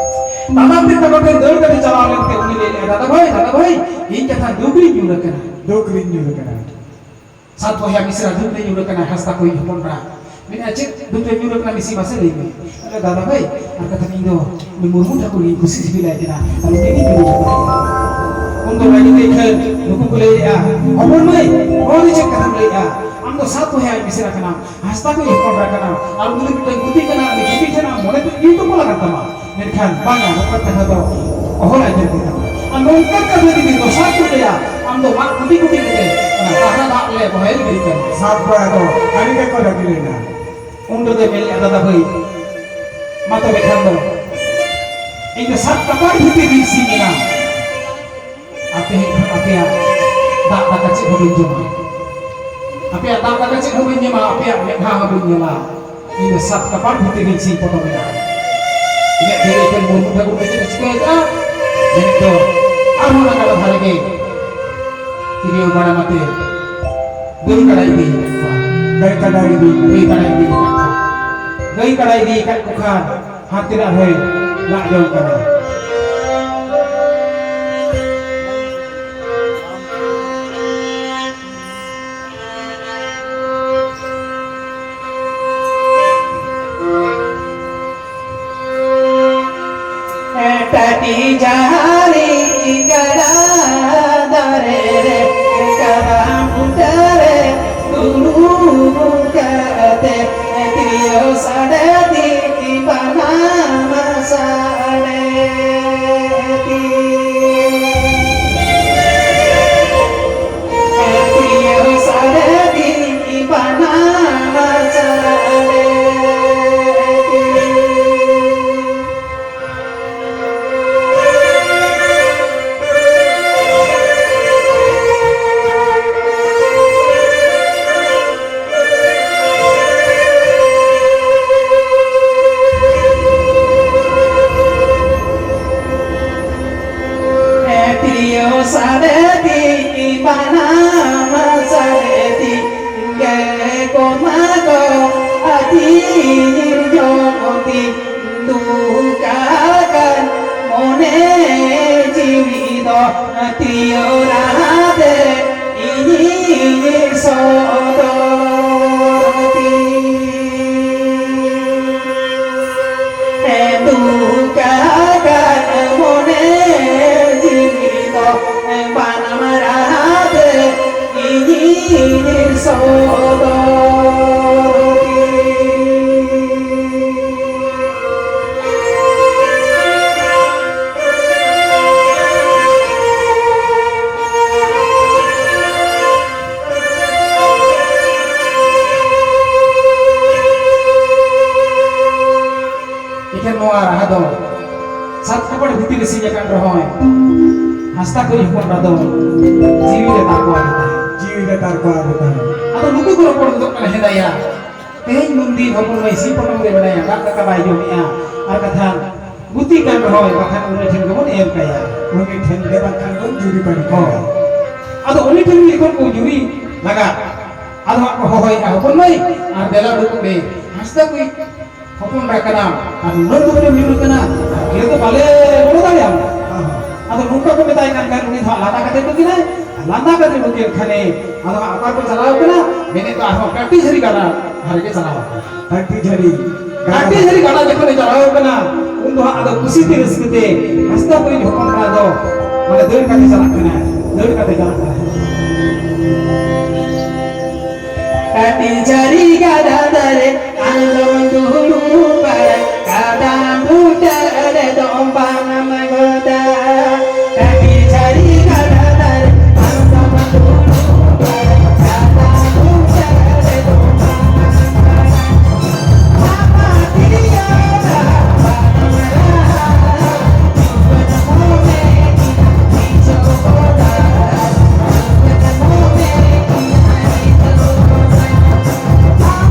ᱫᱟᱫᱟ ᱛᱮᱫ ᱛᱟᱠᱚ ᱴᱷᱮᱱ ᱫᱟᱹᱲ ᱠᱟᱛᱮ ᱪᱟᱞᱟᱣ ᱞᱮᱱᱛᱮ ᱩᱱᱤ ᱞᱟᱹᱭ ᱞᱮᱜᱼᱟ, "ᱫᱟᱫᱟ ᱵᱷᱟᱹᱭ, ᱫᱟᱫᱟ ᱵᱷᱟᱹᱭ, ᱤᱧ ᱠᱟᱛᱷᱟ ᱫᱩᱠ ᱨᱤᱧ ᱧᱩᱨ ᱟᱠᱟᱱᱟ᱾ ᱫᱩᱠ ᱨᱤᱧ ᱧᱩᱨ ᱟᱠᱟᱱᱟ᱾ ᱥᱟᱛ ᱵᱚᱭᱦᱟ ᱢᱤᱥᱨᱟ ᱫᱩᱠ ᱨᱮ ᱧᱩᱨ ᱟᱠᱟᱱᱟ, ᱦᱟᱸᱥᱫᱟ ᱠᱚᱭᱤᱡ ᱦᱚᱯᱚᱱ ᱮᱨᱟ᱾ ᱢᱮᱱᱮᱫᱼᱟ, ᱪᱮᱫ ᱫᱩᱠ ᱨᱮ ᱧᱩᱨ ᱟᱠᱟᱱᱟ ᱢᱤᱥᱤ, ᱢᱟᱥᱮ ᱞᱟᱹᱭ ᱢᱮ?" ᱟᱫᱚ, "ᱫᱟᱫᱟ ᱵᱷᱟᱹᱭ, ᱟᱨ ᱠᱟᱛᱷᱟ ᱤᱧ ᱫᱚ ᱩᱱᱤ ᱢᱩᱨᱢᱩ ᱴᱷᱟᱹᱠᱩᱨ ᱜᱤᱧ ᱠᱩᱥᱤ ᱥᱤᱵᱤᱞᱟᱭ ᱠᱟᱱᱟ, ᱟᱨ ᱩᱱᱤ ᱜᱤᱧ ᱧᱩᱨ ᱟᱠᱟᱱᱟ᱾" ᱩᱱ ᱫᱚ ᱨᱟᱹᱜᱤ ᱛᱮ ᱠᱷᱟᱹᱲ ᱱᱩᱠᱩ ᱠᱚ ᱞᱟᱹᱭᱮᱫᱼᱟ, "ᱦᱚᱯᱚᱱ ᱢᱟᱹᱭ, ᱱᱚᱣᱟ ᱫᱚ ᱪᱮᱫ ᱠᱟᱛᱷᱟᱢ ᱞᱟᱹᱭᱮᱫᱼᱟ? ᱟᱢ ᱫᱚ ᱥᱟᱛ ᱵᱚᱭᱦᱟ ᱢᱤᱥᱨᱟ ᱠᱟᱱᱟᱢ, ᱦᱟᱸᱥᱫᱟ ᱠᱚᱭᱤᱡ ᱦᱚᱯᱚᱱ ᱮᱨᱟ ᱠᱟᱱᱟᱢ, ᱟᱨ ᱩᱱᱤ ᱫᱚ ᱢᱤᱫᱴᱟᱝ ᱜᱩᱛᱤ ᱠᱟᱱᱟ, ᱩᱱᱤ ᱜᱩᱛᱤ ᱴᱷᱮᱱ ᱟᱢ ᱢᱚᱱᱮ ᱛᱮ ᱧᱩᱛᱩᱢ ᱠᱚ ᱞᱟᱜᱟᱱ ᱛᱟᱢᱟ, ᱢᱮᱱᱠᱷᱟᱱ ᱵᱟᱝᱟ, ᱱᱚᱝᱠᱟᱱ ᱠᱟᱛᱷᱟ ᱫᱚ ᱚᱦᱚᱞᱮ ᱟᱸᱡᱚᱢ ᱠᱮᱫᱟ᱾ ᱟᱨ ᱱᱚᱝᱠᱟᱱ ᱠᱟᱛᱷᱟ ᱡᱩᱫᱤ ᱫᱚᱥᱟᱨ ᱠᱚ ᱞᱟᱹᱭᱟ, ᱟᱢ ᱫᱚ ᱢᱟᱜ ᱠᱩᱴᱤ ᱠᱩᱴᱤ ᱠᱟᱛᱮ ᱚᱱᱟ ᱛᱟᱦᱨᱟ ᱫᱟᱜ ᱞᱮ ᱵᱚᱦᱮᱞ ᱜᱤᱰᱤ ᱠᱟᱢᱟ᱾" ᱥᱟᱛ ᱵᱚᱭᱦᱟ ᱫᱚ ᱟᱹᱰᱤ ᱜᱮᱠᱚ ᱨᱟᱹᱜᱤ ᱞᱮᱱᱟ᱾ ᱩᱱ ᱨᱮᱫᱚᱭ ᱢᱮᱱ ᱞᱮᱫᱼᱟ, "ᱫᱟᱫᱟ ᱵᱷᱟᱹᱭ, ᱢᱟ ᱛᱚᱵᱮ ᱠᱷᱟᱱ ᱫᱚ ᱤᱧ ᱫᱚ ᱥᱟᱛ ᱠᱟᱯᱟᱲ ᱵᱷᱤᱛᱤᱨ ᱨᱤᱧ ᱥᱤᱧ ᱮᱱᱟ, ᱟᱯᱮ ᱦᱮᱡ ᱠᱷᱟᱱ ᱟᱯᱮᱭᱟᱜ ᱫᱟᱜ ᱫᱟᱠᱟ ᱪᱮᱫ ᱦᱚᱸ ᱵᱟᱹᱧ ᱡᱚᱢᱟ, ᱟᱯᱮᱭᱟᱜ ᱫᱟᱜ ᱫᱟᱠᱟ ᱪᱮᱫ ᱦᱚᱸ ᱵᱟᱹᱧ ᱧᱟᱢᱟ, ᱟᱯᱮᱭᱟᱜ ᱢᱮᱫᱦᱟ ᱦᱚᱸ ᱵᱟᱹᱧ ᱧᱮᱞᱟ, ᱤᱧ ᱫᱚ ᱥᱟᱛ ᱠᱟᱯᱟᱲ ᱵᱷᱤᱛᱤᱨ ᱨᱤᱧ ᱥᱤᱧ ᱯᱚᱴᱚᱢ ᱮᱱᱟ᱾" ᱤᱱᱟᱹᱜ ᱛᱮᱜᱮ ᱤᱠᱷᱟᱹᱱ ᱢᱩᱨᱢᱩ ᱴᱷᱟᱹᱠᱩᱨ ᱫᱚ ᱪᱮᱫ ᱮ ᱪᱤᱠᱟᱹ ᱠᱟᱜᱼᱟ? ᱡᱟᱹᱱᱤᱡ ᱫᱚ ᱟᱨᱦᱚᱸ ᱚᱱᱟ ᱜᱟᱰᱟ ᱫᱷᱟᱨᱮ ᱜᱮ ᱛᱤᱨᱭᱳ ᱵᱟᱲᱟᱢ ᱟᱛᱮ ᱜᱟᱹᱭ ᱠᱟᱰᱟᱭ ᱤᱫᱤ ᱟᱠᱟᱫ ᱠᱚᱣᱟ᱾ ᱜᱟᱹᱭ ᱠᱟᱰᱟᱭ ᱤᱫᱤ᱾ ᱜᱟᱹᱭ ᱠᱟᱰᱟᱭ ᱤᱫᱤ ᱟᱠᱟᱫ ᱠᱚᱣᱟ᱾ ᱜᱟᱹᱭ ᱠᱟᱰᱟᱭ ᱤᱫᱤ ᱟᱠᱟᱫ ᱠᱚ ᱠᱷᱟᱱ ᱦᱟᱱᱛᱮ ᱱᱟᱜ ᱦᱚᱸᱭ ᱞᱟᱜ ᱡᱚᱝ ᱠᱟᱱᱟ᱾ ᱴᱟᱹᱴᱤ ᱡᱟᱹᱨᱤ ᱜᱟᱰᱟ ᱫᱟᱨᱮ ᱨᱮ, ᱠᱟᱨᱟᱢ ᱵᱩᱴᱟᱹ ᱨᱮ ᱫᱩᱲᱩᱵ ᱠᱚᱢᱟ ᱫᱚ ᱟᱹᱛᱤᱧ ᱡᱚᱢ ᱛᱤᱧ ᱫᱩᱠ ᱟᱠᱟᱱ ᱢᱚᱱᱮ ᱡᱤᱣᱤ ᱫᱚ ᱛᱤᱭᱳ ᱨᱟᱦᱟ ᱛᱮ ᱤᱧᱤᱧ ᱥᱚᱫᱚᱨ ᱛᱤᱧ᱾ ᱫᱩᱠ ᱟᱠᱟᱱ ᱢᱚᱱᱮ ᱡᱤᱣᱤ ᱫᱚ ᱵᱟᱱᱟᱢ ᱨᱟᱦᱟ ᱛᱮ ᱤᱧᱤᱧ ᱥᱚᱫᱚᱨ᱾ ᱮᱠᱷᱮᱱ ᱱᱚᱣᱟ ᱨᱟᱦᱟ ᱫᱚ ᱥᱟᱛ ᱠᱚᱯᱟᱲ ᱵᱷᱤᱛᱤᱨ ᱨᱮ ᱥᱤᱧ ᱟᱠᱟᱱ ᱨᱮᱦᱚᱸᱭ, ᱦᱟᱸᱥᱫᱟ ᱠᱚ ᱦᱚᱯᱚᱱ ᱨᱟᱫᱚ ᱡᱤᱣᱤ ᱨᱮ ᱛᱟᱠᱚ ᱟᱹᱰᱤ ᱛᱟᱦᱮᱸ᱾ ᱡᱤᱣᱤ ᱨᱮ ᱛᱟᱠᱚ ᱟᱹᱰᱤ ᱛᱟᱦᱮᱸ᱾ ᱟᱫᱚ ᱱᱩᱠᱩ ᱠᱚ ᱨᱚᱯᱚᱲ ᱜᱚᱫᱚᱜ ᱠᱟᱱᱟ, ᱦᱮᱸ ᱫᱟᱭᱟ, ᱛᱮᱦᱮᱧ ᱱᱩᱱᱫᱤᱱ ᱦᱚᱯᱚᱱ ᱢᱟᱹᱭ ᱥᱤᱧ ᱯᱚᱴᱚᱢ ᱨᱮ ᱢᱮᱱᱟᱭᱟ, ᱫᱟᱜ ᱫᱟᱠᱟ ᱵᱟᱭ ᱡᱚᱢᱮᱜᱼᱟ, ᱟᱨ ᱠᱟᱛᱷᱟ ᱜᱩᱛᱤ ᱠᱟᱱ ᱨᱮᱦᱚᱸᱭ, ᱵᱟᱠᱷᱟᱱ ᱩᱱᱤ ᱴᱷᱮᱱ ᱜᱮᱵᱚᱱ ᱮᱢ ᱠᱟᱭᱟ᱾ ᱩᱱᱤ ᱴᱷᱮᱱ ᱜᱮ ᱵᱟᱝᱠᱷᱟᱱ ᱵᱚᱱ ᱡᱩᱨᱤ ᱯᱟᱹᱨᱤ ᱠᱟᱭᱟ᱾ ᱦᱳᱭ᱾ ᱟᱫᱚ ᱩᱱᱤ ᱴᱷᱮᱱ ᱡᱚᱠᱷᱚᱱ ᱠᱚ ᱡᱩᱨᱤ ᱞᱟᱜᱟ, ᱟᱫᱚ ᱦᱟᱸᱜ ᱠᱚ ᱦᱚᱦᱚᱭᱮᱜᱼᱟ, "ᱦᱚᱯᱚᱱ ᱢᱟᱹᱭ, ᱟᱨ ᱫᱮᱞᱟ ᱩᱰᱩᱠᱚᱜ ᱢᱮ, ᱦᱟᱸᱥᱫᱟ ᱠᱚᱭᱤᱡ ᱦᱚᱯᱚᱱ ᱮᱨᱟ ᱠᱟᱱᱟᱢ, ᱟᱨ ᱱᱩᱱᱟᱹᱜ ᱫᱚ ᱵᱚᱞᱮ ᱢᱤᱨᱩ ᱠᱟᱱᱟ, ᱟᱨ ᱜᱤᱨᱟᱹ ᱫᱚ ᱵᱟᱞᱮ ᱜᱚᱲᱚ ᱫᱟᱲᱮᱭᱟᱢ᱾" ᱦᱚᱸ᱾ ᱟᱫᱚ ᱱᱚᱝᱠᱟ ᱠᱚ ᱢᱮᱛᱟᱭ ᱠᱟᱱ ᱠᱷᱟᱱ ᱩᱱᱤ ᱫᱚ ᱦᱟᱸᱜ ᱞᱟᱸᱫᱟ ᱠᱟᱛᱮ ᱩᱰᱩᱠ ᱮᱱᱟᱭ᱾ ᱞᱟᱸᱫᱟ ᱠᱟᱛᱮ ᱩᱰᱩᱠ ᱮᱱ ᱠᱷᱟᱱᱮ ᱟᱫᱚ ᱦᱟᱸᱜ ᱚᱠᱟ ᱠᱚ ᱪᱟᱞᱟᱣ ᱠᱟᱱᱟ, ᱢᱮᱱᱮᱫ ᱫᱚ ᱟᱨᱦᱚᱸ ᱠᱟᱹᱴᱤᱡ ᱡᱷᱟᱹᱨᱤ ᱜᱟᱰᱟ ᱫᱷᱟᱨᱮ ᱜᱮ ᱪᱟᱞᱟᱣ ᱟᱠᱟᱱᱟ᱾ ᱠᱟᱹᱴᱤᱡ ᱡᱷᱟᱹᱨᱤ ᱜᱟᱰᱟ᱾ ᱠᱟᱹᱴᱤᱡ ᱡᱷᱟᱹᱨᱤ ᱜᱟᱰᱟ ᱡᱚᱠᱷᱚᱱᱮ ᱪᱟᱞᱟᱣ ᱠᱟᱱᱟ, ᱩᱱ ᱫᱚ ᱦᱟᱸᱜ ᱟᱫᱚ ᱠᱩᱥᱤ ᱛᱮ ᱨᱟᱹᱥᱠᱟᱹ ᱛᱮ ᱦᱟᱸᱥᱫᱟ ᱠᱚᱨᱮᱱ ᱦᱚᱯᱚᱱ ᱠᱚᱲᱟ ᱫᱚ ᱢᱟᱱᱮ ᱫᱟᱹᱲ ᱠᱟᱛᱮ ᱪᱟᱞᱟᱜ ᱠᱟᱱᱟᱭ, ᱫᱟᱹᱲ ᱠᱟᱛᱮ ᱪᱟᱞᱟᱜ ᱠᱟᱱᱟᱭ᱾ ᱠᱟᱹᱴᱤᱡ ᱡᱷᱟᱹᱨᱤ ᱜᱟᱰᱟ ᱫᱷᱟᱨᱮ ᱟᱞᱚᱢ ᱫᱩᱲᱩᱵᱟ, ᱠᱟᱰᱟ ᱵᱩᱴᱟᱹ ᱨᱮ ᱫᱚ ᱵᱟᱢ ᱜᱚᱫᱟ᱾ ᱠᱟᱹᱴᱤᱡ ᱡᱷᱟᱹᱨᱤ ᱜᱟᱰᱟ ᱫᱷᱟᱨᱮ ᱟᱞᱚᱢ ᱫᱩᱲᱩᱵᱟ, ᱠᱟᱰᱟ ᱵᱩᱴᱟᱹ ᱨᱮ ᱫᱚ ᱵᱟᱢ ᱜᱚᱫᱟ᱾ ᱟᱢᱟᱜ ᱛᱤᱨᱭᱳ ᱨᱟᱦᱟ ᱵᱟᱢ ᱨᱟᱦᱟ, ᱪᱩᱯᱮᱱ ᱢᱚᱱᱮ ᱜᱮᱭᱟ ᱤᱧ ᱫᱚ ᱜᱚᱫᱟ, ᱪᱩᱯᱮᱱ ᱢᱚᱱᱮ ᱜᱮᱭᱟ ᱤᱧ ᱫᱚ ᱜᱚᱫᱟ᱾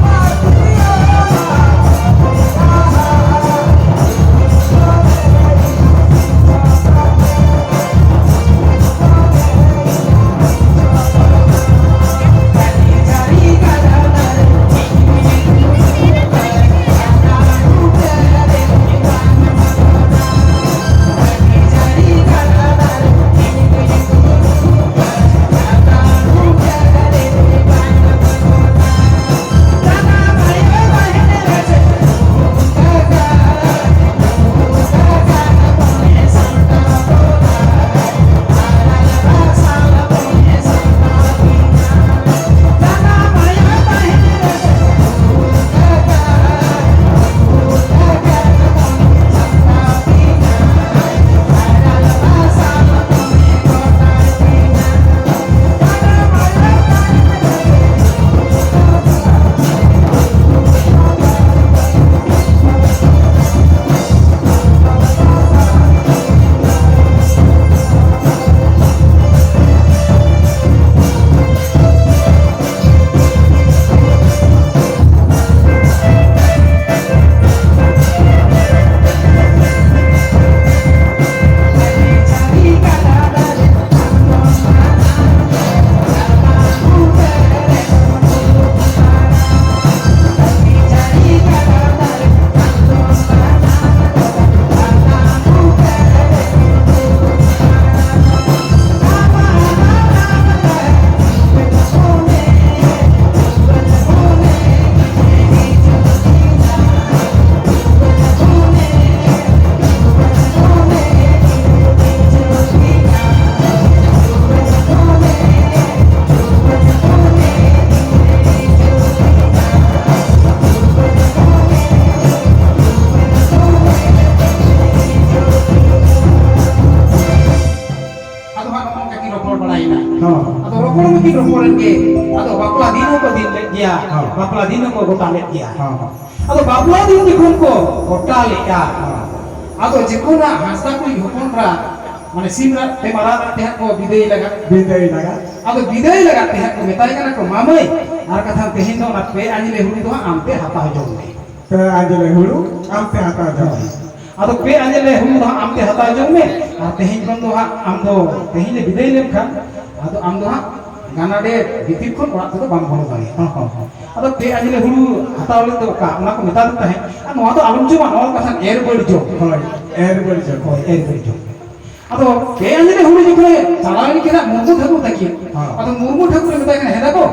ᱫᱤᱱ ᱦᱚᱸᱠᱚ ᱜᱚᱴᱟ ᱞᱮᱫ ᱜᱮᱭᱟ᱾ ᱦᱚᱸ, ᱦᱚᱸ᱾ ᱟᱫᱚ ᱵᱟᱯᱞᱟ ᱫᱤᱱ ᱡᱚᱠᱷᱚᱱ ᱠᱚ ᱜᱚᱴᱟ ᱞᱮᱫᱼᱟ, ᱦᱚᱸ᱾ ᱟᱫᱚ ᱡᱚᱠᱷᱚᱱ ᱦᱟᱸᱜ ᱦᱟᱸᱥᱫᱟ ᱠᱚ ᱦᱚᱯᱚᱱ ᱮᱨᱟ, ᱢᱟᱱᱮ ᱥᱤᱢ ᱨᱟᱜ ᱛᱮ ᱢᱟᱨᱟᱜ ᱨᱟᱜ ᱛᱮ ᱦᱟᱸᱜ ᱠᱚ ᱵᱤᱫᱟᱹᱭ ᱞᱟᱜᱟ᱾ ᱵᱤᱫᱟᱹᱭ ᱞᱟᱜᱟ᱾ ᱟᱫᱚ ᱵᱤᱫᱟᱹᱭ ᱞᱟᱜᱟ ᱛᱮ ᱦᱟᱸᱜ ᱠᱚ ᱢᱮᱛᱟᱭ ᱠᱟᱱᱟ ᱠᱚ, "ᱢᱟᱢᱟᱹᱭ, ᱟᱨ ᱠᱟᱛᱷᱟ ᱛᱮᱦᱮᱧ ᱫᱚ ᱚᱱᱟ ᱯᱮ ᱟᱸᱡᱞᱮ ᱦᱩᱲᱩ ᱫᱚ ᱦᱟᱸᱜ ᱟᱢ ᱛᱮ ᱦᱟᱛᱟᱣ ᱡᱚᱝ ᱢᱮ᱾ ᱯᱮ ᱟᱸᱡᱞᱮ ᱦᱩᱲᱩ ᱟᱢ ᱛᱮ ᱦᱟᱛᱟᱣ ᱡᱚᱝ ᱢᱮ᱾" ᱟᱫᱚ ᱯᱮ ᱟᱸᱡᱞᱮ ᱦᱩᱲᱩ ᱫᱚ ᱦᱟᱸᱜ ᱟᱢ ᱛᱮ ᱦᱟᱛᱟᱣ ᱡᱚᱝ ᱢᱮ, ᱟᱨ ᱛᱮᱦᱮᱧ ᱠᱷᱚᱱ ᱫᱚ ᱦᱟᱸᱜ ᱟᱢ ᱫᱚ, ᱛᱮᱦᱮᱧ ᱞᱮ ᱵᱤᱫᱟᱹᱭ ᱞᱮᱢ ᱠᱷᱟᱱ, ᱟᱫᱚ ᱟᱢ ᱫᱚ ᱦᱟᱸᱜ ᱜᱟᱱᱟᱰᱮ ᱵᱷᱤᱛᱤᱨ ᱠᱷᱚᱱ ᱚᱲᱟᱜ ᱛᱮᱫᱚ ᱵᱟᱢ ᱵᱚᱞᱚ ᱫᱟᱲᱮᱭᱟᱜᱼᱟ᱾ ᱦᱚᱸ, ᱦᱚᱸ, ᱦᱚᱸ᱾ ᱟᱫᱚ ᱯᱮ ᱟᱸᱡᱞᱮ ᱦᱩᱲᱩ ᱦᱟᱛᱟᱣ ᱞᱮᱫ ᱫᱚ ᱚᱠᱟ, ᱚᱱᱟ ᱠᱚ ᱢᱮᱛᱟ ᱫᱤᱧ ᱛᱟᱦᱮᱸᱫ, ᱟᱨ ᱱᱚᱣᱟ ᱫᱚ ᱟᱞᱚᱢ ᱡᱚᱢᱟ, ᱱᱚᱣᱟ ᱠᱟᱛᱷᱟ ᱮᱨ ᱵᱟᱹᱲ ᱡᱚᱢ᱾ ᱦᱳᱭ, ᱮᱨ ᱵᱟᱹᱲ ᱡᱚᱢ᱾ ᱦᱳᱭ, ᱮᱨ ᱵᱟᱹᱲ ᱡᱚᱢ᱾ ᱟᱫᱚ ᱯᱮ ᱟᱸᱡᱞᱮ ᱦᱩᱲᱩ ᱡᱚᱠᱷᱚᱱᱮ ᱪᱟᱞᱟᱣ ᱮᱱ ᱠᱤᱱᱟ ᱢᱩᱨᱢᱩ ᱴᱷᱟᱹᱠᱩᱨ ᱛᱟᱹᱠᱤᱱ, ᱦᱚᱸ᱾ ᱟᱫᱚ ᱢᱩᱨᱢᱩ ᱴᱷᱟᱹᱠᱩᱨᱮ ᱢᱮᱛᱟᱭ ᱠᱟᱱᱟ, "ᱦᱮᱸ ᱫᱟᱠᱚ,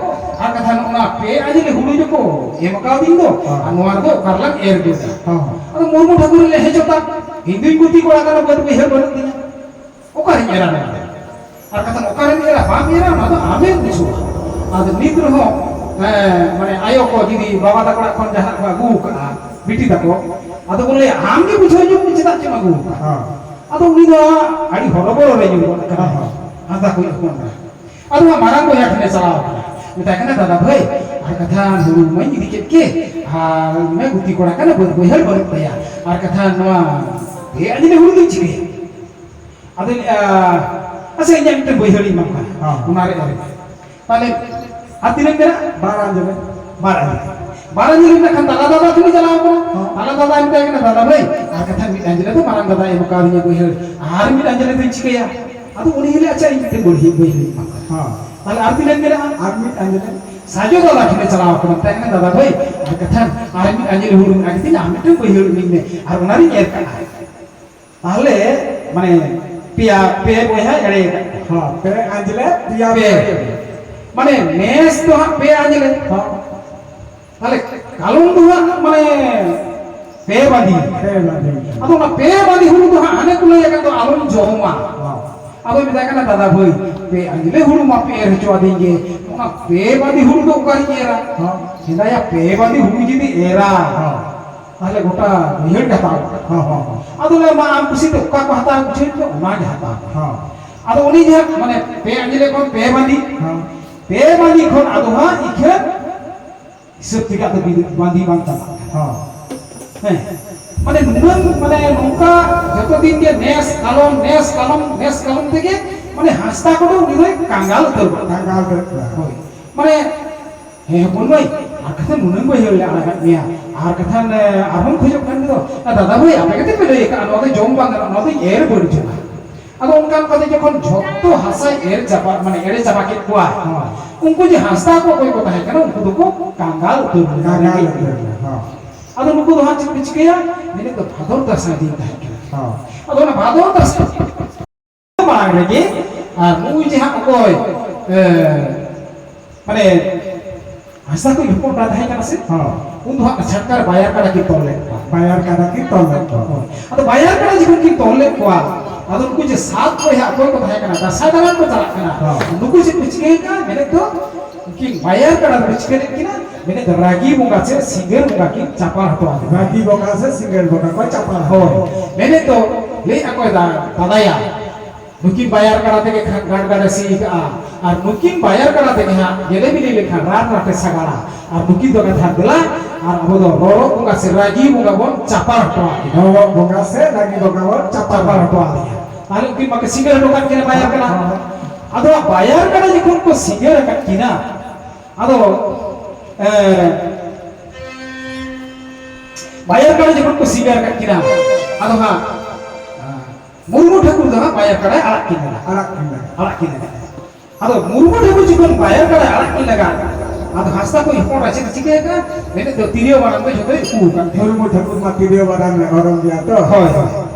ᱟᱨ ᱠᱟᱛᱷᱟ ᱱᱚᱜᱼᱚ ᱱᱟ ᱯᱮ ᱟᱸᱡᱞᱮ ᱦᱩᱲᱩ ᱡᱚᱠᱚ ᱮᱢ ᱠᱟᱣᱫᱤᱧ ᱫᱚ, ᱦᱚᱸ᱾ ᱟᱨ ᱱᱚᱣᱟ ᱨᱮᱫᱚ ᱚᱠᱟ ᱨᱮᱞᱟᱝ ᱮᱨ ᱜᱚᱫᱟ?" ᱦᱚᱸ, ᱦᱚᱸ᱾ ᱟᱫᱚ ᱢᱩᱨᱢᱩ ᱴᱷᱟᱹᱠᱩᱨᱮ ᱞᱟᱹᱭ, "ᱦᱮᱸ ᱪᱚ ᱛᱟ, ᱤᱧ ᱫᱩᱧ ᱜᱩᱛᱤ ᱠᱚᱲᱟ ᱠᱟᱱᱟ, ᱵᱟᱹᱫᱽ ᱵᱟᱹᱭᱦᱟᱹᱲ ᱵᱟᱹᱱᱩᱜ ᱛᱤᱧᱟ, ᱚᱠᱟᱨᱮᱧ ᱮᱨᱟ ᱱᱚᱣᱟ ᱫᱚ?" ᱟᱨ ᱠᱟᱛᱷᱟ ᱚᱠᱟᱨᱮᱢ ᱮᱨᱟ, ᱵᱟᱢ ᱮᱨᱟ, ᱚᱱᱟ ᱫᱚ ᱟᱢᱮᱢ ᱵᱩᱡᱷᱟᱹᱣᱟ᱾ ᱟᱫᱚ ᱱᱤᱛ ᱨᱮᱦᱚᱸ, ᱦᱮᱸ, ᱢᱟᱱᱮ ᱟᱭᱳ ᱠᱚ ᱡᱩᱫᱤ ᱵᱟᱵᱟ ᱛᱟᱠᱚ ᱚᱲᱟᱜ ᱠᱷᱚᱱ ᱡᱟᱦᱟᱱᱟᱜ ᱠᱚ ᱟᱹᱜᱩ ᱟᱠᱟᱫᱼᱟ, ᱵᱤᱴᱤ ᱛᱟᱠᱚ, ᱟᱫᱚ ᱠᱚ ᱞᱟᱹᱭᱟ, "ᱟᱢ ᱜᱮ ᱵᱩᱡᱷᱟᱹᱣ ᱧᱚᱜ ᱢᱮ, ᱪᱮᱫᱟᱜ ᱪᱮᱢ ᱟᱹᱜᱩ ᱟᱠᱟᱫᱼᱟ?" ᱦᱮᱸ᱾ ᱟᱫᱚ ᱩᱱᱤ ᱫᱚ ᱟᱹᱰᱤ ᱦᱚᱨᱚᱵᱚᱨᱚ ᱨᱮ ᱧᱩᱨ ᱜᱚᱫ ᱠᱟᱱᱟ᱾ ᱦᱮᱸ, ᱦᱮᱸ᱾ ᱦᱟᱸᱥᱫᱟ ᱠᱚ ᱦᱚᱯᱚᱱ ᱮᱨᱟ᱾ ᱟᱫᱚ ᱦᱟᱸᱜ ᱢᱟᱨᱟᱝ ᱵᱚᱭᱦᱟ ᱴᱷᱮᱱᱮ ᱪᱟᱞᱟᱣ ᱟᱠᱟᱱᱟ, ᱢᱮᱛᱟᱭ ᱠᱟᱱᱟ, "ᱫᱟᱫᱟ ᱵᱷᱟᱹᱭ, ᱟᱨ ᱠᱟᱛᱷᱟ ᱦᱩᱲᱩ ᱢᱟᱧ ᱤᱫᱤ ᱠᱮᱫ ᱜᱮ, ᱟᱨ ᱩᱱᱤ ᱢᱟ ᱜᱩᱛᱤ ᱠᱚᱲᱟ ᱠᱟᱱᱟ, ᱵᱟᱹᱫᱽ ᱵᱟᱹᱭᱦᱟᱹᱲ ᱵᱟᱹᱱᱩᱜ ᱛᱟᱭᱟ, ᱟᱨ ᱠᱟᱛᱷᱟ ᱱᱚᱣᱟ ᱯᱮ ᱟᱸᱡᱞᱮ ᱦᱩᱲᱩ ᱫᱚᱧ ᱪᱤᱠᱟᱹᱭᱟ?" ᱟᱫᱚ ᱞᱟᱹᱭᱟ, "ᱟᱪᱪᱷᱟ, ᱤᱧᱟᱹᱜ ᱢᱤᱫᱴᱮᱱ ᱵᱟᱹᱭᱦᱟᱹᱲᱤᱧ ᱮᱢᱟᱢ ᱠᱟᱱᱟ, ᱦᱚᱸ᱾ ᱚᱱᱟ ᱨᱮ ᱮᱨ ᱢᱮ᱾" ᱛᱟᱦᱞᱮ ᱟᱨ ᱛᱤᱱᱟᱹᱜ ᱢᱮᱱᱟᱜᱼᱟ? ᱵᱟᱨ ᱟᱸᱡᱞᱮ᱾ ᱵᱟᱨ ᱟᱸᱡᱞᱮ᱾ ᱵᱟᱨ ᱟᱸᱡᱞᱮ ᱢᱮᱱᱟᱜ ᱠᱷᱟᱱ ᱛᱟᱞᱟ ᱫᱟᱫᱟ ᱴᱷᱮᱱ ᱪᱟᱞᱟᱣ ᱠᱟᱱᱟ᱾ ᱦᱚᱸ᱾ ᱛᱟᱞᱟ ᱫᱟᱫᱟᱭ ᱢᱮᱛᱟᱭ ᱠᱟᱱᱟ, "ᱫᱟᱫᱟ ᱵᱷᱟᱹᱭ, ᱟᱨ ᱠᱟᱛᱷᱟ ᱢᱤᱫ ᱟᱸᱡᱞᱮ ᱫᱚ ᱢᱟᱨᱟᱝ ᱫᱟᱫᱟᱭ ᱮᱢ ᱠᱟᱣᱫᱤᱧᱟ ᱵᱟᱹᱭᱦᱟᱹᱲ, ᱟᱨ ᱢᱤᱫ ᱟᱸᱡᱞᱮ ᱫᱚᱧ ᱪᱤᱠᱟᱹᱭᱟ?" ᱟᱫᱚ ᱩᱱᱤ ᱞᱟᱹᱭᱟ, "ᱟᱪᱪᱷᱟ, ᱤᱧ ᱢᱤᱫᱴᱮᱱ ᱵᱟᱹᱲᱦᱤ, ᱵᱟᱹᱭᱦᱟᱹᱲᱤᱧ ᱮᱢᱟᱢ ᱠᱟᱱᱟ᱾" ᱦᱚᱸ᱾ ᱛᱟᱦᱞᱮ ᱟᱨ ᱛᱤᱱᱟᱹᱜ ᱢᱮᱱᱟᱜᱼᱟ? ᱟᱨ ᱢᱤᱫ ᱟᱸᱡᱞᱮ᱾ ᱥᱟᱡᱚ ᱫᱟᱫᱟ ᱴᱷᱮᱱᱮ ᱪᱟᱞᱟᱣ ᱠᱟᱱᱟ, ᱢᱮᱛᱟᱭ ᱠᱟᱱᱟ, "ᱫᱟᱫᱟ ᱵᱷᱟᱹᱭ, ᱟᱨ ᱠᱟᱛᱷᱟ ᱟᱨ ᱢᱤᱫ ᱟᱸᱡᱞᱮ ᱦᱩᱲᱩ ᱢᱮᱱᱟᱜᱼᱟ, ᱟᱨ ᱢᱤᱫᱴᱮᱱ ᱵᱟᱹᱭᱦᱟᱹᱲ ᱤᱢᱟᱹᱧ ᱢᱮ, ᱟᱨ ᱚᱱᱟᱨᱤᱧ ᱮᱨ ᱠᱟᱜᱼᱟ᱾" ᱛᱟᱦᱞᱮ, ᱢᱟᱱᱮ, ᱯᱮᱭᱟ, ᱯᱮ ᱵᱚᱭᱦᱟ ᱮᱲᱮ ᱟᱠᱟᱫ ᱠᱚᱣᱟ᱾ ᱦᱚᱸ, ᱯᱮ ᱟᱸᱡᱞᱮ, ᱯᱮᱭᱟ ᱯᱮ᱾ ᱵᱚᱭᱦᱟ᱾ ᱢᱟᱱᱮ, ᱢᱮᱥ ᱫᱚ ᱦᱟᱸᱜ ᱯᱮ ᱟᱸᱡᱞᱮ᱾ ᱦᱚᱸ᱾ ᱛᱟᱦᱞᱮ, ᱠᱟᱞᱚᱢ ᱫᱚ ᱦᱟᱸᱜ, ᱢᱟᱱᱮ, ᱯᱮ ᱵᱟᱸᱫᱤ᱾ ᱯᱮ ᱵᱟᱸᱫᱤ᱾ ᱟᱫᱚ ᱚᱱᱟ ᱯᱮ ᱵᱟᱸᱫᱤ ᱦᱩᱲᱩ ᱫᱚ ᱦᱟᱸᱜ ᱦᱟᱱᱮ ᱠᱚ ᱞᱟᱹᱭ ᱟᱠᱟᱫ ᱫᱚ ᱟᱞᱚᱢ ᱡᱚᱢᱟ᱾ ᱦᱚᱸ᱾ ᱟᱫᱚᱭ ᱢᱮᱛᱟᱭ ᱠᱟᱱᱟ, "ᱫᱟᱫᱟ ᱵᱷᱟᱹᱭ, ᱯᱮ ᱟᱸᱡᱞᱮ ᱦᱩᱲᱩ ᱢᱟ ᱯᱮ ᱮᱨ ᱦᱚᱪᱚ ᱟᱫᱤᱧ ᱜᱮ, ᱚᱱᱟ ᱯᱮ ᱵᱟᱸᱫᱤ ᱦᱩᱲᱩ ᱫᱚ ᱚᱠᱟᱨᱤᱧ ᱮᱨᱟ?" ᱦᱚᱸ᱾ ᱢᱮᱱᱫᱟᱭᱟ, "ᱯᱮ ᱵᱟᱸᱫᱤ ᱦᱩᱲᱩ ᱡᱩᱫᱤ ᱮᱨᱟ, ᱦᱚᱸ᱾ ᱛᱟᱦᱞᱮ ᱜᱚᱴᱟ ᱵᱟᱹᱭᱦᱟᱹᱲ ᱜᱮ ᱦᱟᱛᱟᱣ ᱠᱟᱜᱼᱟ᱾ ᱦᱚᱸ, ᱦᱚᱸ, ᱦᱚᱸ᱾ ᱟᱫᱚ ᱞᱮ ᱢᱟ ᱟᱢ ᱠᱩᱥᱤ ᱛᱮ ᱚᱠᱟ ᱠᱚ ᱦᱟᱛᱟᱣ ᱵᱩᱡᱷᱟᱹᱣ ᱢᱮ, ᱚᱱᱟ ᱜᱮ ᱦᱟᱛᱟᱣ ᱢᱮ᱾" ᱦᱚᱸ᱾ ᱟᱫᱚ ᱩᱱᱤ ᱡᱟᱦᱟᱸ, ᱢᱟᱱᱮ, ᱯᱮ ᱟᱸᱡᱞᱮ ᱠᱷᱚᱱ ᱯᱮ ᱵᱟᱸᱫᱤ, ᱦᱚᱸ᱾ ᱯᱮ ᱵᱟᱸᱫᱤ ᱠᱷᱚᱱ ᱟᱫᱚ ᱦᱟᱸᱜ ᱤᱠᱷᱟᱹᱱ ᱦᱤᱥᱟᱹᱵ ᱛᱮᱜᱮ ᱟᱫᱚ ᱵᱤᱫ-, ᱵᱟᱸᱫᱤ ᱵᱟᱝ ᱪᱟᱞᱟᱜ ᱠᱟᱱᱟ᱾ ᱦᱚᱸ᱾ ᱦᱮᱸ᱾ ᱢᱟᱱᱮ ᱱᱩᱱᱟᱹᱝ, ᱢᱟᱱᱮ ᱱᱚᱝᱠᱟ ᱡᱚᱛᱚ ᱫᱤᱱ ᱜᱮ ᱱᱮᱥ ᱠᱟᱞᱚᱢ, ᱱᱮᱥ ᱠᱟᱞᱚᱢ, ᱱᱮᱥ ᱠᱟᱞᱚᱢ ᱛᱮᱜᱮ ᱢᱟᱱᱮ ᱦᱟᱸᱥᱫᱟ ᱠᱚᱫᱚ ᱩᱱᱤ ᱫᱚᱭ ᱠᱟᱸᱜᱟᱞ ᱩᱛᱟᱹᱨ ᱠᱚᱜᱼᱟ᱾ ᱠᱟᱸᱜᱟᱞ ᱩᱛᱟᱹᱨ ᱠᱚᱜᱼᱟ᱾ ᱦᱳᱭ᱾ ᱢᱟᱱᱮ, ᱦᱮᱸ ᱦᱚᱯᱚᱱ ᱵᱷᱟᱹᱭ, ᱟᱨ ᱠᱟᱛᱷᱟ ᱱᱩᱱᱟᱹᱝ ᱵᱟᱹᱭᱦᱟᱹᱲ ᱞᱮ ᱟᱲᱟᱜᱟᱫ ᱢᱮᱭᱟ, ᱟᱨ ᱠᱟᱛᱷᱟ, ᱮ, ᱟᱨᱦᱚᱸᱢ ᱠᱷᱚᱡᱚᱜ ᱠᱟᱱ ᱜᱮᱫᱚ, ᱟ, ᱫᱟᱫᱟ ᱵᱷᱟᱹᱭ, ᱟᱯᱮ ᱜᱮᱛᱚ ᱯᱮ ᱞᱟᱹᱭ ᱟᱠᱟᱫᱼᱟ, ᱱᱚᱣᱟ ᱫᱚ ᱡᱚᱢ ᱵᱟᱝ ᱜᱟᱱᱚᱜᱼᱟ, ᱱᱚᱣᱟ ᱫᱚᱧ ᱮᱨ ᱵᱟᱹᱲᱤᱡᱚᱜᱼᱟ᱾ ᱟᱫᱚ ᱚᱱᱠᱟ ᱚᱱᱠᱟ ᱛᱮ ᱡᱚᱠᱷᱚᱱ ᱡᱷᱚᱛᱚ ᱦᱟᱥᱟᱭ ᱮᱨ ᱪᱟᱵᱟ, ᱢᱟᱱᱮ ᱮᱲᱮ ᱪᱟᱵᱟ ᱠᱮᱫ ᱠᱚᱣᱟ, ᱦᱳᱭ᱾ ᱩᱱᱠᱩ ᱡᱮ ᱦᱟᱸᱥᱫᱟ ᱠᱚ ᱚᱠᱚᱭ ᱠᱚ ᱛᱟᱦᱮᱸ ᱠᱟᱱᱟ, ᱩᱱᱠᱩ ᱫᱚᱠᱚ ᱠᱟᱸᱜᱟᱞ ᱩᱛᱟᱹᱨ ᱞᱮᱱᱟ, ᱠᱟᱸᱜᱟᱞ ᱨᱮᱸᱜᱮᱡ ᱩᱛᱟᱹᱨ ᱞᱮᱱᱟ᱾ ᱦᱚᱸ᱾ ᱟᱫᱚ ᱱᱩᱠᱩ ᱫᱚ ᱦᱟᱸᱜ ᱪᱮᱫ ᱠᱚ ᱪᱤᱠᱟᱹᱭᱟ? ᱢᱮᱱᱮᱫ ᱫᱚ ᱵᱷᱟᱫᱚᱨ ᱫᱟᱸᱥᱟᱭ ᱫᱤᱱ ᱛᱟᱦᱮᱸ ᱠᱟᱱᱟ᱾ ᱦᱚᱸ᱾ ᱟᱫᱚ ᱚᱱᱟ ᱵᱷᱟᱫᱚᱨ ᱫᱟᱸᱥᱟᱭ ᱢᱟᱲᱟᱝ ᱨᱮᱜᱮ, ᱟᱨ ᱱᱩᱭ ᱡᱮ ᱦᱟᱸᱜ ᱚᱠᱚᱭ, ᱮ, ᱢᱟᱱᱮ, ᱦᱟᱸᱥᱫᱟ ᱠᱚ ᱦᱚᱯᱚᱱ ᱮᱨᱟ ᱛᱟᱦᱮᱸ ᱠᱟᱱᱟ ᱥᱮ? ᱦᱚᱸ᱾ ᱩᱱ ᱫᱚ ᱦᱟᱸᱜ ᱪᱷᱟᱴᱠᱟ ᱨᱮ ᱵᱟᱭᱟᱨ ᱠᱟᱰᱟ ᱠᱤᱱ ᱛᱚᱞ ᱞᱮᱫ ᱠᱚᱣᱟ᱾ ᱵᱟᱭᱟᱨ ᱠᱟᱰᱟ ᱠᱤᱱ ᱛᱚᱞ ᱞᱮᱫ ᱠᱚᱣᱟ᱾ ᱦᱳᱭ᱾ ᱟᱫᱚ ᱵᱟᱭᱟᱨ ᱠᱟᱰᱟ ᱡᱚᱠᱷᱚᱱ ᱠᱤᱱ ᱛᱚᱞ ᱞᱮᱫ ᱠᱚᱣᱟ, ᱟᱫᱚ ᱱᱩᱠᱩ ᱡᱮ ᱥᱟᱛ ᱵᱚᱭᱦᱟ ᱚᱠᱚᱭ ᱠᱚ ᱛᱟᱦᱮᱸ ᱠᱟᱱᱟ, ᱫᱟᱸᱥᱟᱭ ᱫᱟᱬᱟᱱ ᱠᱚ ᱪᱟᱞᱟᱜ ᱠᱟᱱᱟ᱾ ᱦᱚᱸ᱾ ᱱᱩᱠᱩ ᱪᱮᱫ ᱠᱚ ᱪᱤᱠᱟᱹᱭ ᱠᱟᱱᱟ? ᱢᱮᱱᱮᱫ ᱫᱚ ᱩᱱᱠᱤᱱ ᱵᱟᱭᱟᱨ ᱠᱟᱰᱟ ᱫᱚ ᱪᱤᱠᱟᱹ ᱞᱮᱫ ᱠᱤᱱᱟ? ᱢᱮᱱᱮᱫ ᱫᱚ ᱨᱟᱹᱜᱤ ᱵᱚᱸᱜᱟ ᱥᱮ ᱥᱤᱸᱜᱟᱹᱲ ᱵᱚᱸᱜᱟ ᱠᱤᱱ ᱪᱟᱯᱟᱲ ᱦᱚᱴᱚ ᱟᱫᱮᱭᱟ᱾ ᱨᱟᱹᱜᱤ ᱵᱚᱸᱜᱟ ᱥᱮ ᱥᱤᱸᱜᱟᱹᱲ ᱵᱚᱸᱜᱟ ᱠᱚ ᱪᱟᱯᱟᱲ ᱦᱚᱴᱚ ᱦᱳᱭ᱾ ᱟᱫᱮᱭᱟ᱾ ᱢᱮᱱᱮᱫ ᱫᱚ ᱞᱟᱹᱭᱮᱫ ᱟᱠᱚ ᱫᱟ-, ᱫᱟᱫᱟᱭᱟ, ᱱᱩᱠᱤᱱ ᱵᱟᱭᱟᱨ ᱠᱟᱰᱟ ᱛᱮᱜᱮ ᱠᱷᱟᱱ ᱜᱟᱲ ᱜᱟᱰᱮ ᱥᱤ ᱠᱟᱜᱼᱟ, ᱟᱨ ᱱᱩᱠᱤᱱ ᱵᱟᱭᱟᱨ ᱠᱟᱰᱟ ᱛᱮᱜᱮ ᱦᱟᱸᱜ ᱜᱮᱞᱮ ᱵᱤᱞᱤ ᱞᱮᱠᱷᱟᱱ ᱨᱟᱱ ᱨᱟᱴᱮ ᱥᱟᱜᱟᱲᱟ, ᱟᱨ ᱱᱩᱠᱤᱱ ᱫᱚ ᱠᱟᱛᱷᱟ ᱫᱮᱞᱟ, ᱟᱨ ᱟᱵᱚ ᱫᱚ ᱨᱚᱨᱚᱜ ᱵᱚᱸᱜᱟ ᱥᱮ ᱨᱟᱹᱜᱤ ᱵᱚᱸᱜᱟ ᱵᱚᱱ ᱪᱟᱯᱟᱲ ᱦᱚᱴᱚ ᱟᱹᱠᱤᱱᱟ᱾ ᱨᱚᱨᱚᱜ ᱵᱚᱸᱜᱟ ᱥᱮ ᱨᱟᱹᱜᱤ ᱵᱚᱸᱜᱟ ᱵᱚᱱ ᱪᱟᱯᱟᱲ ᱪᱟᱯᱟᱲ ᱦᱚᱴᱚ ᱟᱹᱠᱤᱱᱟ᱾ ᱛᱟᱦᱞᱮ ᱩᱱᱠᱤᱱ ᱢᱟᱠᱤᱱ ᱥᱤᱸᱜᱟᱹᱲ ᱦᱚᱴᱚ ᱠᱟᱜ ᱠᱤᱱᱟ ᱵᱟᱭᱟᱨ ᱠᱟᱰᱟ᱾ ᱦᱚᱸ᱾ ᱟᱫᱚ ᱵᱟᱭᱟᱨ ᱠᱟᱰᱟ ᱡᱚᱠᱷᱚᱱ ᱠᱚ ᱥᱤᱸᱜᱟᱹᱲ ᱟᱠᱟᱫ ᱠᱤᱱᱟ, ᱟᱫᱚ, ᱮ, ᱵᱟᱭᱟᱨ ᱠᱟᱰᱟ ᱡᱚᱠᱷᱚᱱ ᱠᱚ ᱥᱤᱸᱜᱟᱹᱲ ᱟᱠᱟᱫ ᱠᱤᱱᱟ, ᱟᱫᱚ ᱦᱟᱸᱜ, ᱢᱩᱨᱢᱩ ᱴᱷᱟᱹᱠᱩᱨ ᱫᱚ ᱦᱟᱸᱜ ᱵᱟᱭᱟᱨ ᱠᱟᱰᱟᱭ ᱟᱲᱟᱜ ᱠᱤᱱ ᱠᱟᱱᱟ᱾ ᱟᱲᱟᱜ ᱠᱤᱱ ᱠᱟᱱᱟ᱾ ᱟᱲᱟᱜ ᱠᱤᱱ ᱠᱟᱱᱟ᱾ ᱟᱫᱚ ᱢᱩᱨᱢᱩ ᱴᱷᱟᱹᱠᱩᱨ ᱡᱚᱠᱷᱚᱱ ᱵᱟᱭᱟᱨ ᱠᱟᱰᱟᱭ ᱟᱲᱟᱜ ᱠᱤᱱ ᱞᱟᱜᱟ, ᱟᱫᱚ ᱦᱟᱸᱥᱫᱟ ᱠᱚ ᱦᱚᱯᱚᱱ ᱮᱨᱟ ᱪᱮᱫ ᱮ ᱪᱤᱠᱟᱹ ᱟᱠᱟᱫᱼᱟ? ᱢᱮᱱᱮᱫ ᱫᱚ ᱛᱤᱨᱭᱳ ᱵᱟᱱᱟᱢ ᱫᱚ ᱡᱷᱚᱛᱚᱭ ᱩᱠᱩ ᱟᱠᱟᱫ ᱛᱟᱭᱟ᱾ ᱢᱩᱨᱢᱩ ᱴᱷᱟᱹᱠᱩᱨ ᱢᱟ ᱛᱤᱨᱭᱳ ᱵᱟᱱᱟᱢ ᱮ ᱚᱨᱚᱝ ᱜᱮᱭᱟ ᱛᱚ᱾ ᱦᱳᱭ, ᱦᱳᱭ᱾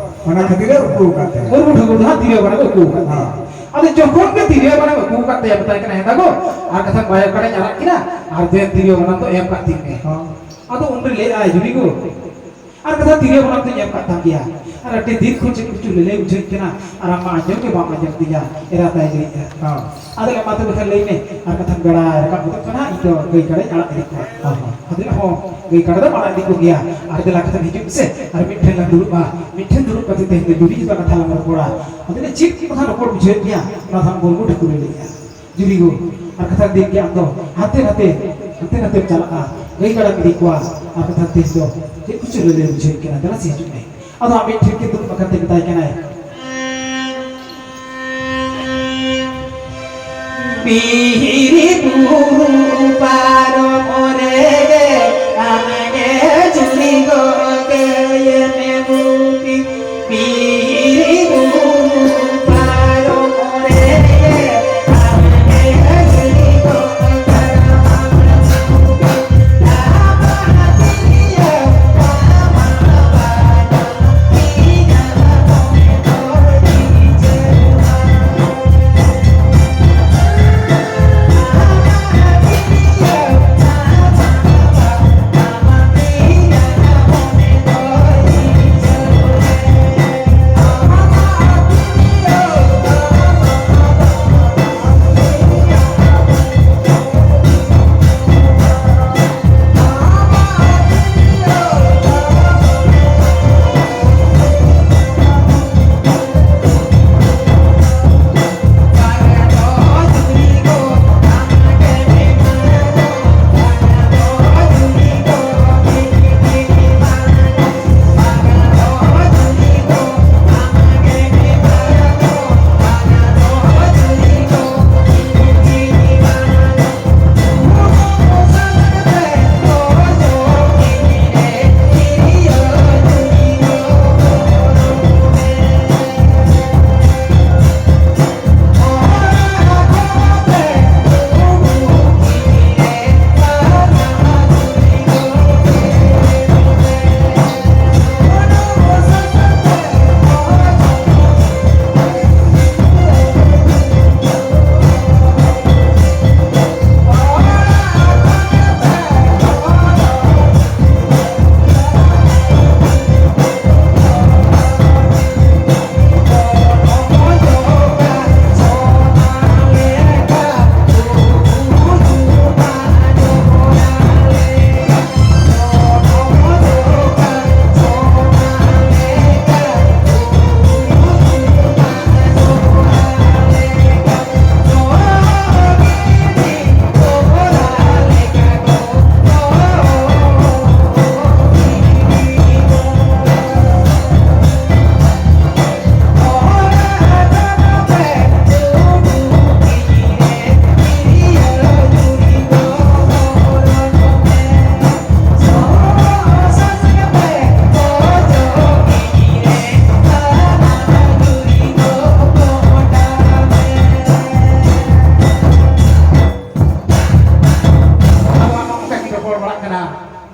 ᱚᱱᱟ ᱠᱷᱟᱹᱛᱤᱨ ᱮ ᱩᱠᱩ ᱟᱠᱟᱫ ᱛᱟᱭᱟ᱾ ᱢᱩᱨᱢᱩ ᱴᱷᱟᱹᱠᱩᱨ ᱫᱚ ᱦᱟᱸᱜ ᱛᱤᱨᱭᱳ ᱵᱟᱱᱟᱢ ᱮ ᱩᱠᱩ ᱟᱠᱟᱫ ᱛᱟᱭᱟ᱾ ᱦᱮᱸ᱾ ᱟᱫᱚ ᱡᱚᱠᱷᱚᱱ ᱜᱮ ᱛᱤᱨᱭᱳ ᱵᱟᱱᱟᱢ ᱮ ᱩᱠᱩ ᱟᱠᱟᱫ ᱛᱟᱭᱟ, ᱢᱮᱛᱟᱭ ᱠᱟᱱᱟ, "ᱦᱮᱸ ᱫᱟ ᱜᱚ, ᱟᱨ ᱠᱟᱛᱷᱟ ᱵᱟᱭᱟᱨ ᱠᱟᱰᱟᱧ ᱟᱲᱟᱜ ᱠᱤᱱᱟ, ᱟᱨ ᱫᱮᱱ ᱛᱤᱨᱭᱳ ᱵᱟᱱᱟᱢ ᱫᱚ ᱮᱢ ᱠᱟᱜ ᱛᱤᱧ ᱢᱮ᱾" ᱦᱮᱸ᱾ ᱟᱫᱚ ᱩᱱᱨᱮ ᱞᱟᱹᱭ ᱟᱭ, "ᱡᱩᱨᱤ ᱜᱚ, ᱟᱨ ᱠᱟᱛᱷᱟ ᱛᱤᱨᱭᱳ ᱵᱟᱱᱟᱢ ᱫᱚᱧ ᱮᱢ ᱠᱟᱜ ᱛᱟᱢ ᱜᱮᱭᱟ, ᱟᱨ ᱟᱹᱰᱤ ᱫᱤᱱ ᱠᱷᱚᱱ ᱪᱮᱫ ᱠᱚᱪᱚ ᱞᱟᱹᱞᱟᱹᱭ ᱵᱩᱡᱷᱟᱹᱣ ᱠᱟᱱᱟ, ᱟᱨ ᱟᱢ ᱢᱟ ᱟᱸᱡᱚᱢ ᱜᱮ ᱵᱟᱢ ᱟᱸᱡᱚᱢ ᱛᱤᱧᱟ, ᱮᱨᱟ ᱛᱟᱭ ᱞᱟᱹᱭᱮᱜᱼᱟ᱾ ᱦᱚᱸ᱾ ᱟᱫᱚ ᱞᱮ, ᱢᱟ ᱛᱚᱵᱮ ᱠᱷᱟᱱ ᱞᱟᱹᱭ ᱢᱮ, ᱟᱨ ᱠᱟᱛᱷᱟᱢ ᱵᱮᱲᱟ ᱨᱟᱠᱟᱵ ᱜᱚᱫᱚᱜ ᱠᱟᱱᱟ, ᱤᱧ ᱫᱚ ᱜᱟᱹᱭ ᱠᱟᱰᱟᱧ ᱟᱲᱟᱜ ᱤᱫᱤ ᱠᱚᱣᱟ᱾" ᱦᱚᱸ, ᱦᱚᱸ᱾ ᱟᱫᱚ ᱞᱟᱹᱭ, "ᱦᱚᱸ, ᱜᱟᱹᱭ ᱠᱟᱰᱟ ᱫᱚᱢ ᱟᱲᱟᱜ ᱤᱫᱤ ᱠᱚᱜᱮᱭᱟ, ᱟᱨ ᱫᱮᱞᱟ ᱠᱟᱛᱷᱟ ᱦᱤᱡᱩᱜ ᱢᱮᱥᱮ, ᱟᱨ ᱢᱤᱫ ᱴᱷᱮᱱ ᱞᱟᱝ ᱫᱩᱲᱩᱵᱼᱟ, ᱢᱤᱫ ᱴᱷᱮᱱ ᱫᱩᱲᱩᱵ ᱠᱟᱛᱮ ᱛᱮᱦᱮᱧ ᱫᱚ ᱡᱩᱨᱤ ᱡᱩᱫᱟᱹ ᱠᱟᱛᱷᱟ ᱞᱟᱝ ᱨᱚᱯᱚᱲᱟ᱾" ᱟᱫᱚ ᱞᱟᱹᱭ, "ᱪᱮᱫ ᱠᱟᱛᱷᱟ ᱨᱚᱯᱚᱲ ᱵᱩᱡᱷᱟᱹᱣᱮᱫ ᱢᱮᱭᱟ?" ᱚᱱᱟ ᱫᱚ ᱦᱟᱸᱜ ᱢᱩᱨᱢᱩ ᱴᱷᱟᱹᱠᱩᱨᱮ ᱞᱟᱹᱭᱮᱜᱼᱟ᱾ ᱡᱩᱨᱤ ᱜᱚ, ᱟᱨ ᱠᱟᱛᱷᱟ ᱫᱤᱱ ᱜᱮ ᱟᱢ ᱫᱚ ᱦᱟᱱᱛᱮ ᱱᱟᱛᱮ ᱦᱟᱱᱛᱮ ᱱᱟᱛᱮᱢ ᱪᱟᱞᱟᱜᱼᱟ, ᱜᱟᱹᱭ ᱠᱟᱰᱟ ᱤᱫᱤ ᱠᱚᱣᱟ, ᱟᱨ ᱠᱟᱛᱷᱟ ᱛᱮᱦᱮᱧ ᱫᱚ ᱪᱮᱫ ᱠᱚᱪᱚ ᱞᱟᱹᱞᱟᱹᱭ ᱵᱩᱡᱷᱟᱹᱣ ᱠᱟᱱᱟ, ᱫᱮᱞᱟ ᱥᱮ ᱦᱤᱡᱩᱜ ᱢᱮ᱾ ᱟᱫᱚ ᱟᱢ ᱢᱤᱫ ᱴᱷᱮᱱ ᱜᱮ ᱫᱩᱲᱩᱵ ᱟᱠᱟᱱ ᱛᱮ ᱢᱮᱛᱟᱭ ᱠᱟᱱᱟᱭ, ᱵᱤᱦᱤᱨᱤ ᱵᱩᱨᱩ ᱯᱟᱨᱚᱢ ᱨᱮᱜᱮ ᱟᱢᱜᱮ ᱡᱩᱨᱤ ᱜᱚᱜᱮ ᱢᱮ ᱜᱩᱯᱤ᱾ ᱵᱤᱦᱤᱨᱤ ᱵᱩᱨᱩ ᱯᱟᱨᱚᱢ ᱨᱮᱜᱮ ᱟᱢᱜᱮ ᱡᱩᱨᱤ ᱜᱚᱜᱮ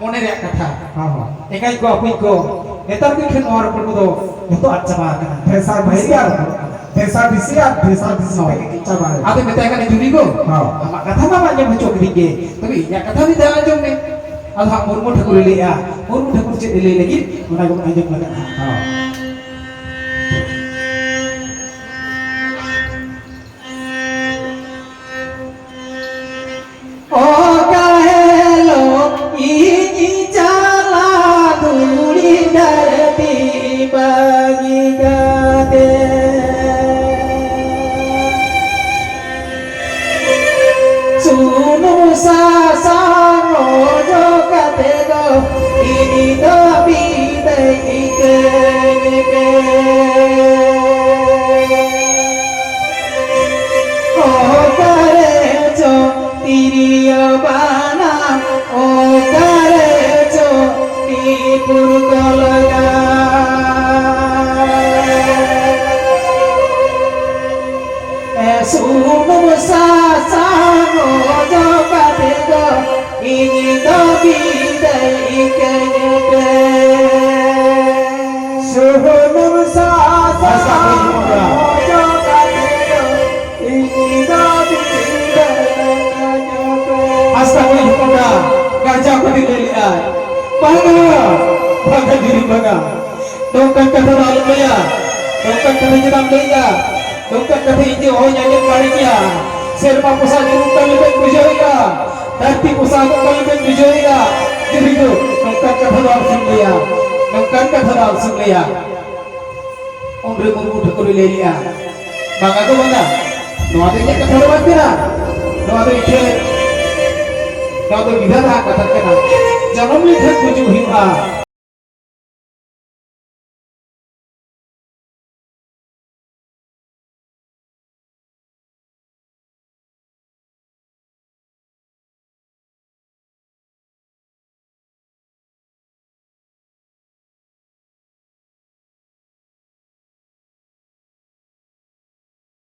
ᱢᱚᱱᱮ ᱨᱮᱭᱟᱜ ᱠᱟᱛᱷᱟ᱾ ᱦᱚᱸ, ᱦᱚᱸ᱾ ᱮᱸᱜᱟᱭ ᱠᱚ, ᱟᱹᱯᱩᱭ ᱠᱚ, ᱱᱮᱛᱟᱨ ᱫᱤᱱ ᱴᱷᱮᱱ ᱱᱚᱣᱟ ᱨᱚᱯᱚᱲ ᱠᱚᱫᱚ ᱡᱚᱛᱚ ᱟᱫ ᱪᱟᱵᱟ ᱟᱠᱟᱱᱟ᱾ ᱵᱷᱮᱥᱟ ᱵᱷᱮᱥᱤ ᱟᱨ ᱵᱷᱮᱥᱟ ᱵᱷᱮᱥᱤ ᱦᱳᱭ᱾ ᱪᱟᱵᱟ ᱟᱠᱟᱱᱟ᱾ ᱟᱫᱚ ᱢᱮᱛᱟᱭ ᱠᱟᱱᱟ, "ᱡᱩᱨᱤ ᱜᱚ, ᱦᱚᱸ᱾ ᱟᱢᱟᱜ ᱠᱟᱛᱷᱟ ᱢᱟ ᱟᱸᱡᱚᱢ ᱦᱚᱪᱚ ᱠᱤᱫᱤᱧ ᱜᱮ, ᱛᱚᱵᱮ ᱤᱧᱟᱹᱜ ᱠᱟᱛᱷᱟ ᱢᱤᱫ ᱫᱷᱟᱣ ᱟᱸᱡᱚᱢ ᱢᱮ᱾" ᱟᱫᱚ ᱦᱟᱸᱜ ᱢᱩᱨᱢᱩ ᱴᱷᱟᱹᱠᱩᱨ ᱮ ᱞᱟᱹᱭᱮᱜᱼᱟ, ᱢᱩᱨᱢᱩ ᱴᱷᱟᱹᱠᱩᱨ ᱪᱮᱫ ᱮ ᱞᱟᱹᱭ ᱞᱟᱹᱜᱤᱫ, ᱚᱱᱟ ᱜᱮᱵᱚᱱ ᱟᱸᱡᱚᱢ ᱞᱟᱜᱟ ᱦᱟᱸᱜ᱾ ᱦᱚᱸ᱾ ᱚᱠᱟ ᱦᱤᱞᱳᱜ ᱤᱧ ᱪᱟᱞᱟᱜ ᱫᱷᱩᱲᱤ ᱫᱷᱟᱹᱨᱛᱤ ᱵᱟᱹᱜᱤ ᱠᱟᱛᱮ, ᱥᱩᱱᱩᱢ ᱥᱟᱥᱟᱝ ᱚᱡᱚᱜ ᱠᱟᱛᱮ ᱫᱚ ᱤᱧ ᱫᱚ ᱵᱤᱫᱟᱹᱭ ᱤᱠᱟᱹᱧ ᱯᱮ᱾ ᱚᱠᱟᱨᱮ ᱪᱚ ᱛᱤᱨᱭᱳ ᱵᱟᱱᱟᱢ, ᱚᱠᱟᱨᱮ ᱪᱚ ᱱᱤᱯᱩᱨ ᱠᱚ ᱞᱟᱜᱟ᱾ ᱥᱩᱱᱩᱢ ᱥᱟᱥᱟᱝ ᱚᱡᱚᱜ ᱠᱟᱛᱮ ᱫᱚ ᱤᱧ ᱫᱚ ᱵᱤᱫᱟᱹᱭ ᱤᱠᱟᱹᱧ ᱯᱮ᱾ ᱥᱩᱱᱩᱢ ᱥᱟᱥᱟᱝ ᱚᱡᱚᱜ ᱠᱟᱛᱮ ᱫᱚ ᱤᱧ ᱫᱚ ᱵᱤᱫᱟᱹᱭ ᱤᱠᱟᱹᱧ ᱯᱮ᱾ ᱟᱥᱛᱟ ᱠᱩᱲᱤ ᱦᱚᱯᱚᱱ ᱮᱨᱟ ᱜᱟᱨᱡᱟ ᱠᱚ ᱞᱟᱹᱭ ᱞᱮᱜᱼᱟ, ᱵᱟᱝᱟ, ᱵᱟᱝᱟ, ᱡᱩᱨᱤ ᱵᱟᱝᱟ᱾ ᱱᱚᱝᱠᱟᱱ ᱠᱟᱛᱷᱟ ᱫᱚ ᱟᱞᱚᱢ ᱞᱟᱹᱭᱟ᱾ ᱱᱚᱝᱠᱟᱱ ᱠᱟᱛᱷᱟ ᱪᱮᱫᱟᱜ ᱮᱢ ᱞᱟᱹᱭᱮᱫᱼᱟ? ᱱᱚᱝᱠᱟᱱ ᱠᱟᱛᱷᱟ ᱤᱧ ᱡᱮ ᱚᱦᱚᱧ ᱟᱸᱡᱚᱢ ᱫᱟᱲᱮ ᱠᱮᱭᱟ᱾ ᱥᱮᱨᱢᱟ ᱯᱚᱥᱟᱜ ᱧᱩᱨᱩᱜ ᱠᱟᱱ ᱞᱮᱠᱟᱧ ᱵᱩᱡᱷᱟᱹᱣᱮᱫᱼᱟ᱾ ᱫᱷᱟᱹᱨᱛᱤ ᱯᱚᱥᱟᱜᱚᱜ ᱠᱟᱱ ᱞᱮᱠᱟᱧ ᱵᱩᱡᱷᱟᱹᱣᱮᱫᱼᱟ᱾ ᱡᱩᱨᱤ ᱫᱚ ᱱᱚᱝᱠᱟᱱ ᱠᱟᱛᱷᱟ ᱫᱚ ᱟᱞᱚᱢ ᱞᱟᱹᱭᱟ᱾ ᱱᱚᱝᱠᱟᱱ ᱠᱟᱛᱷᱟ ᱫᱚ ᱟᱞᱚᱢ ᱞᱟᱹᱭᱟ᱾ ᱩᱱᱨᱮ ᱢᱩᱨᱢᱩ ᱴᱷᱟᱹᱠᱩᱨᱮ ᱞᱟᱹᱭ ᱞᱮᱜᱼᱟ, ᱵᱟᱝᱟ ᱜᱚ ᱵᱟᱝᱟ, ᱱᱚᱣᱟ ᱫᱚ ᱤᱧᱟᱹᱜ ᱠᱟᱛᱷᱟ ᱫᱚ ᱵᱟᱝ ᱠᱟᱱᱟ᱾ ᱱᱚᱣᱟ ᱫᱚ ᱤᱧ ᱴᱷᱮᱱ, ᱱᱚᱣᱟ ᱫᱚ ᱵᱤᱫᱷᱟᱛᱟ ᱟᱜ ᱠᱟᱛᱷᱟ ᱠᱟᱱᱟ᱾ ᱡᱚᱱᱚᱢ ᱞᱮᱱᱠᱷᱟᱱ ᱜᱩᱡᱩᱜ ᱦᱩᱭᱩᱜᱼᱟ᱾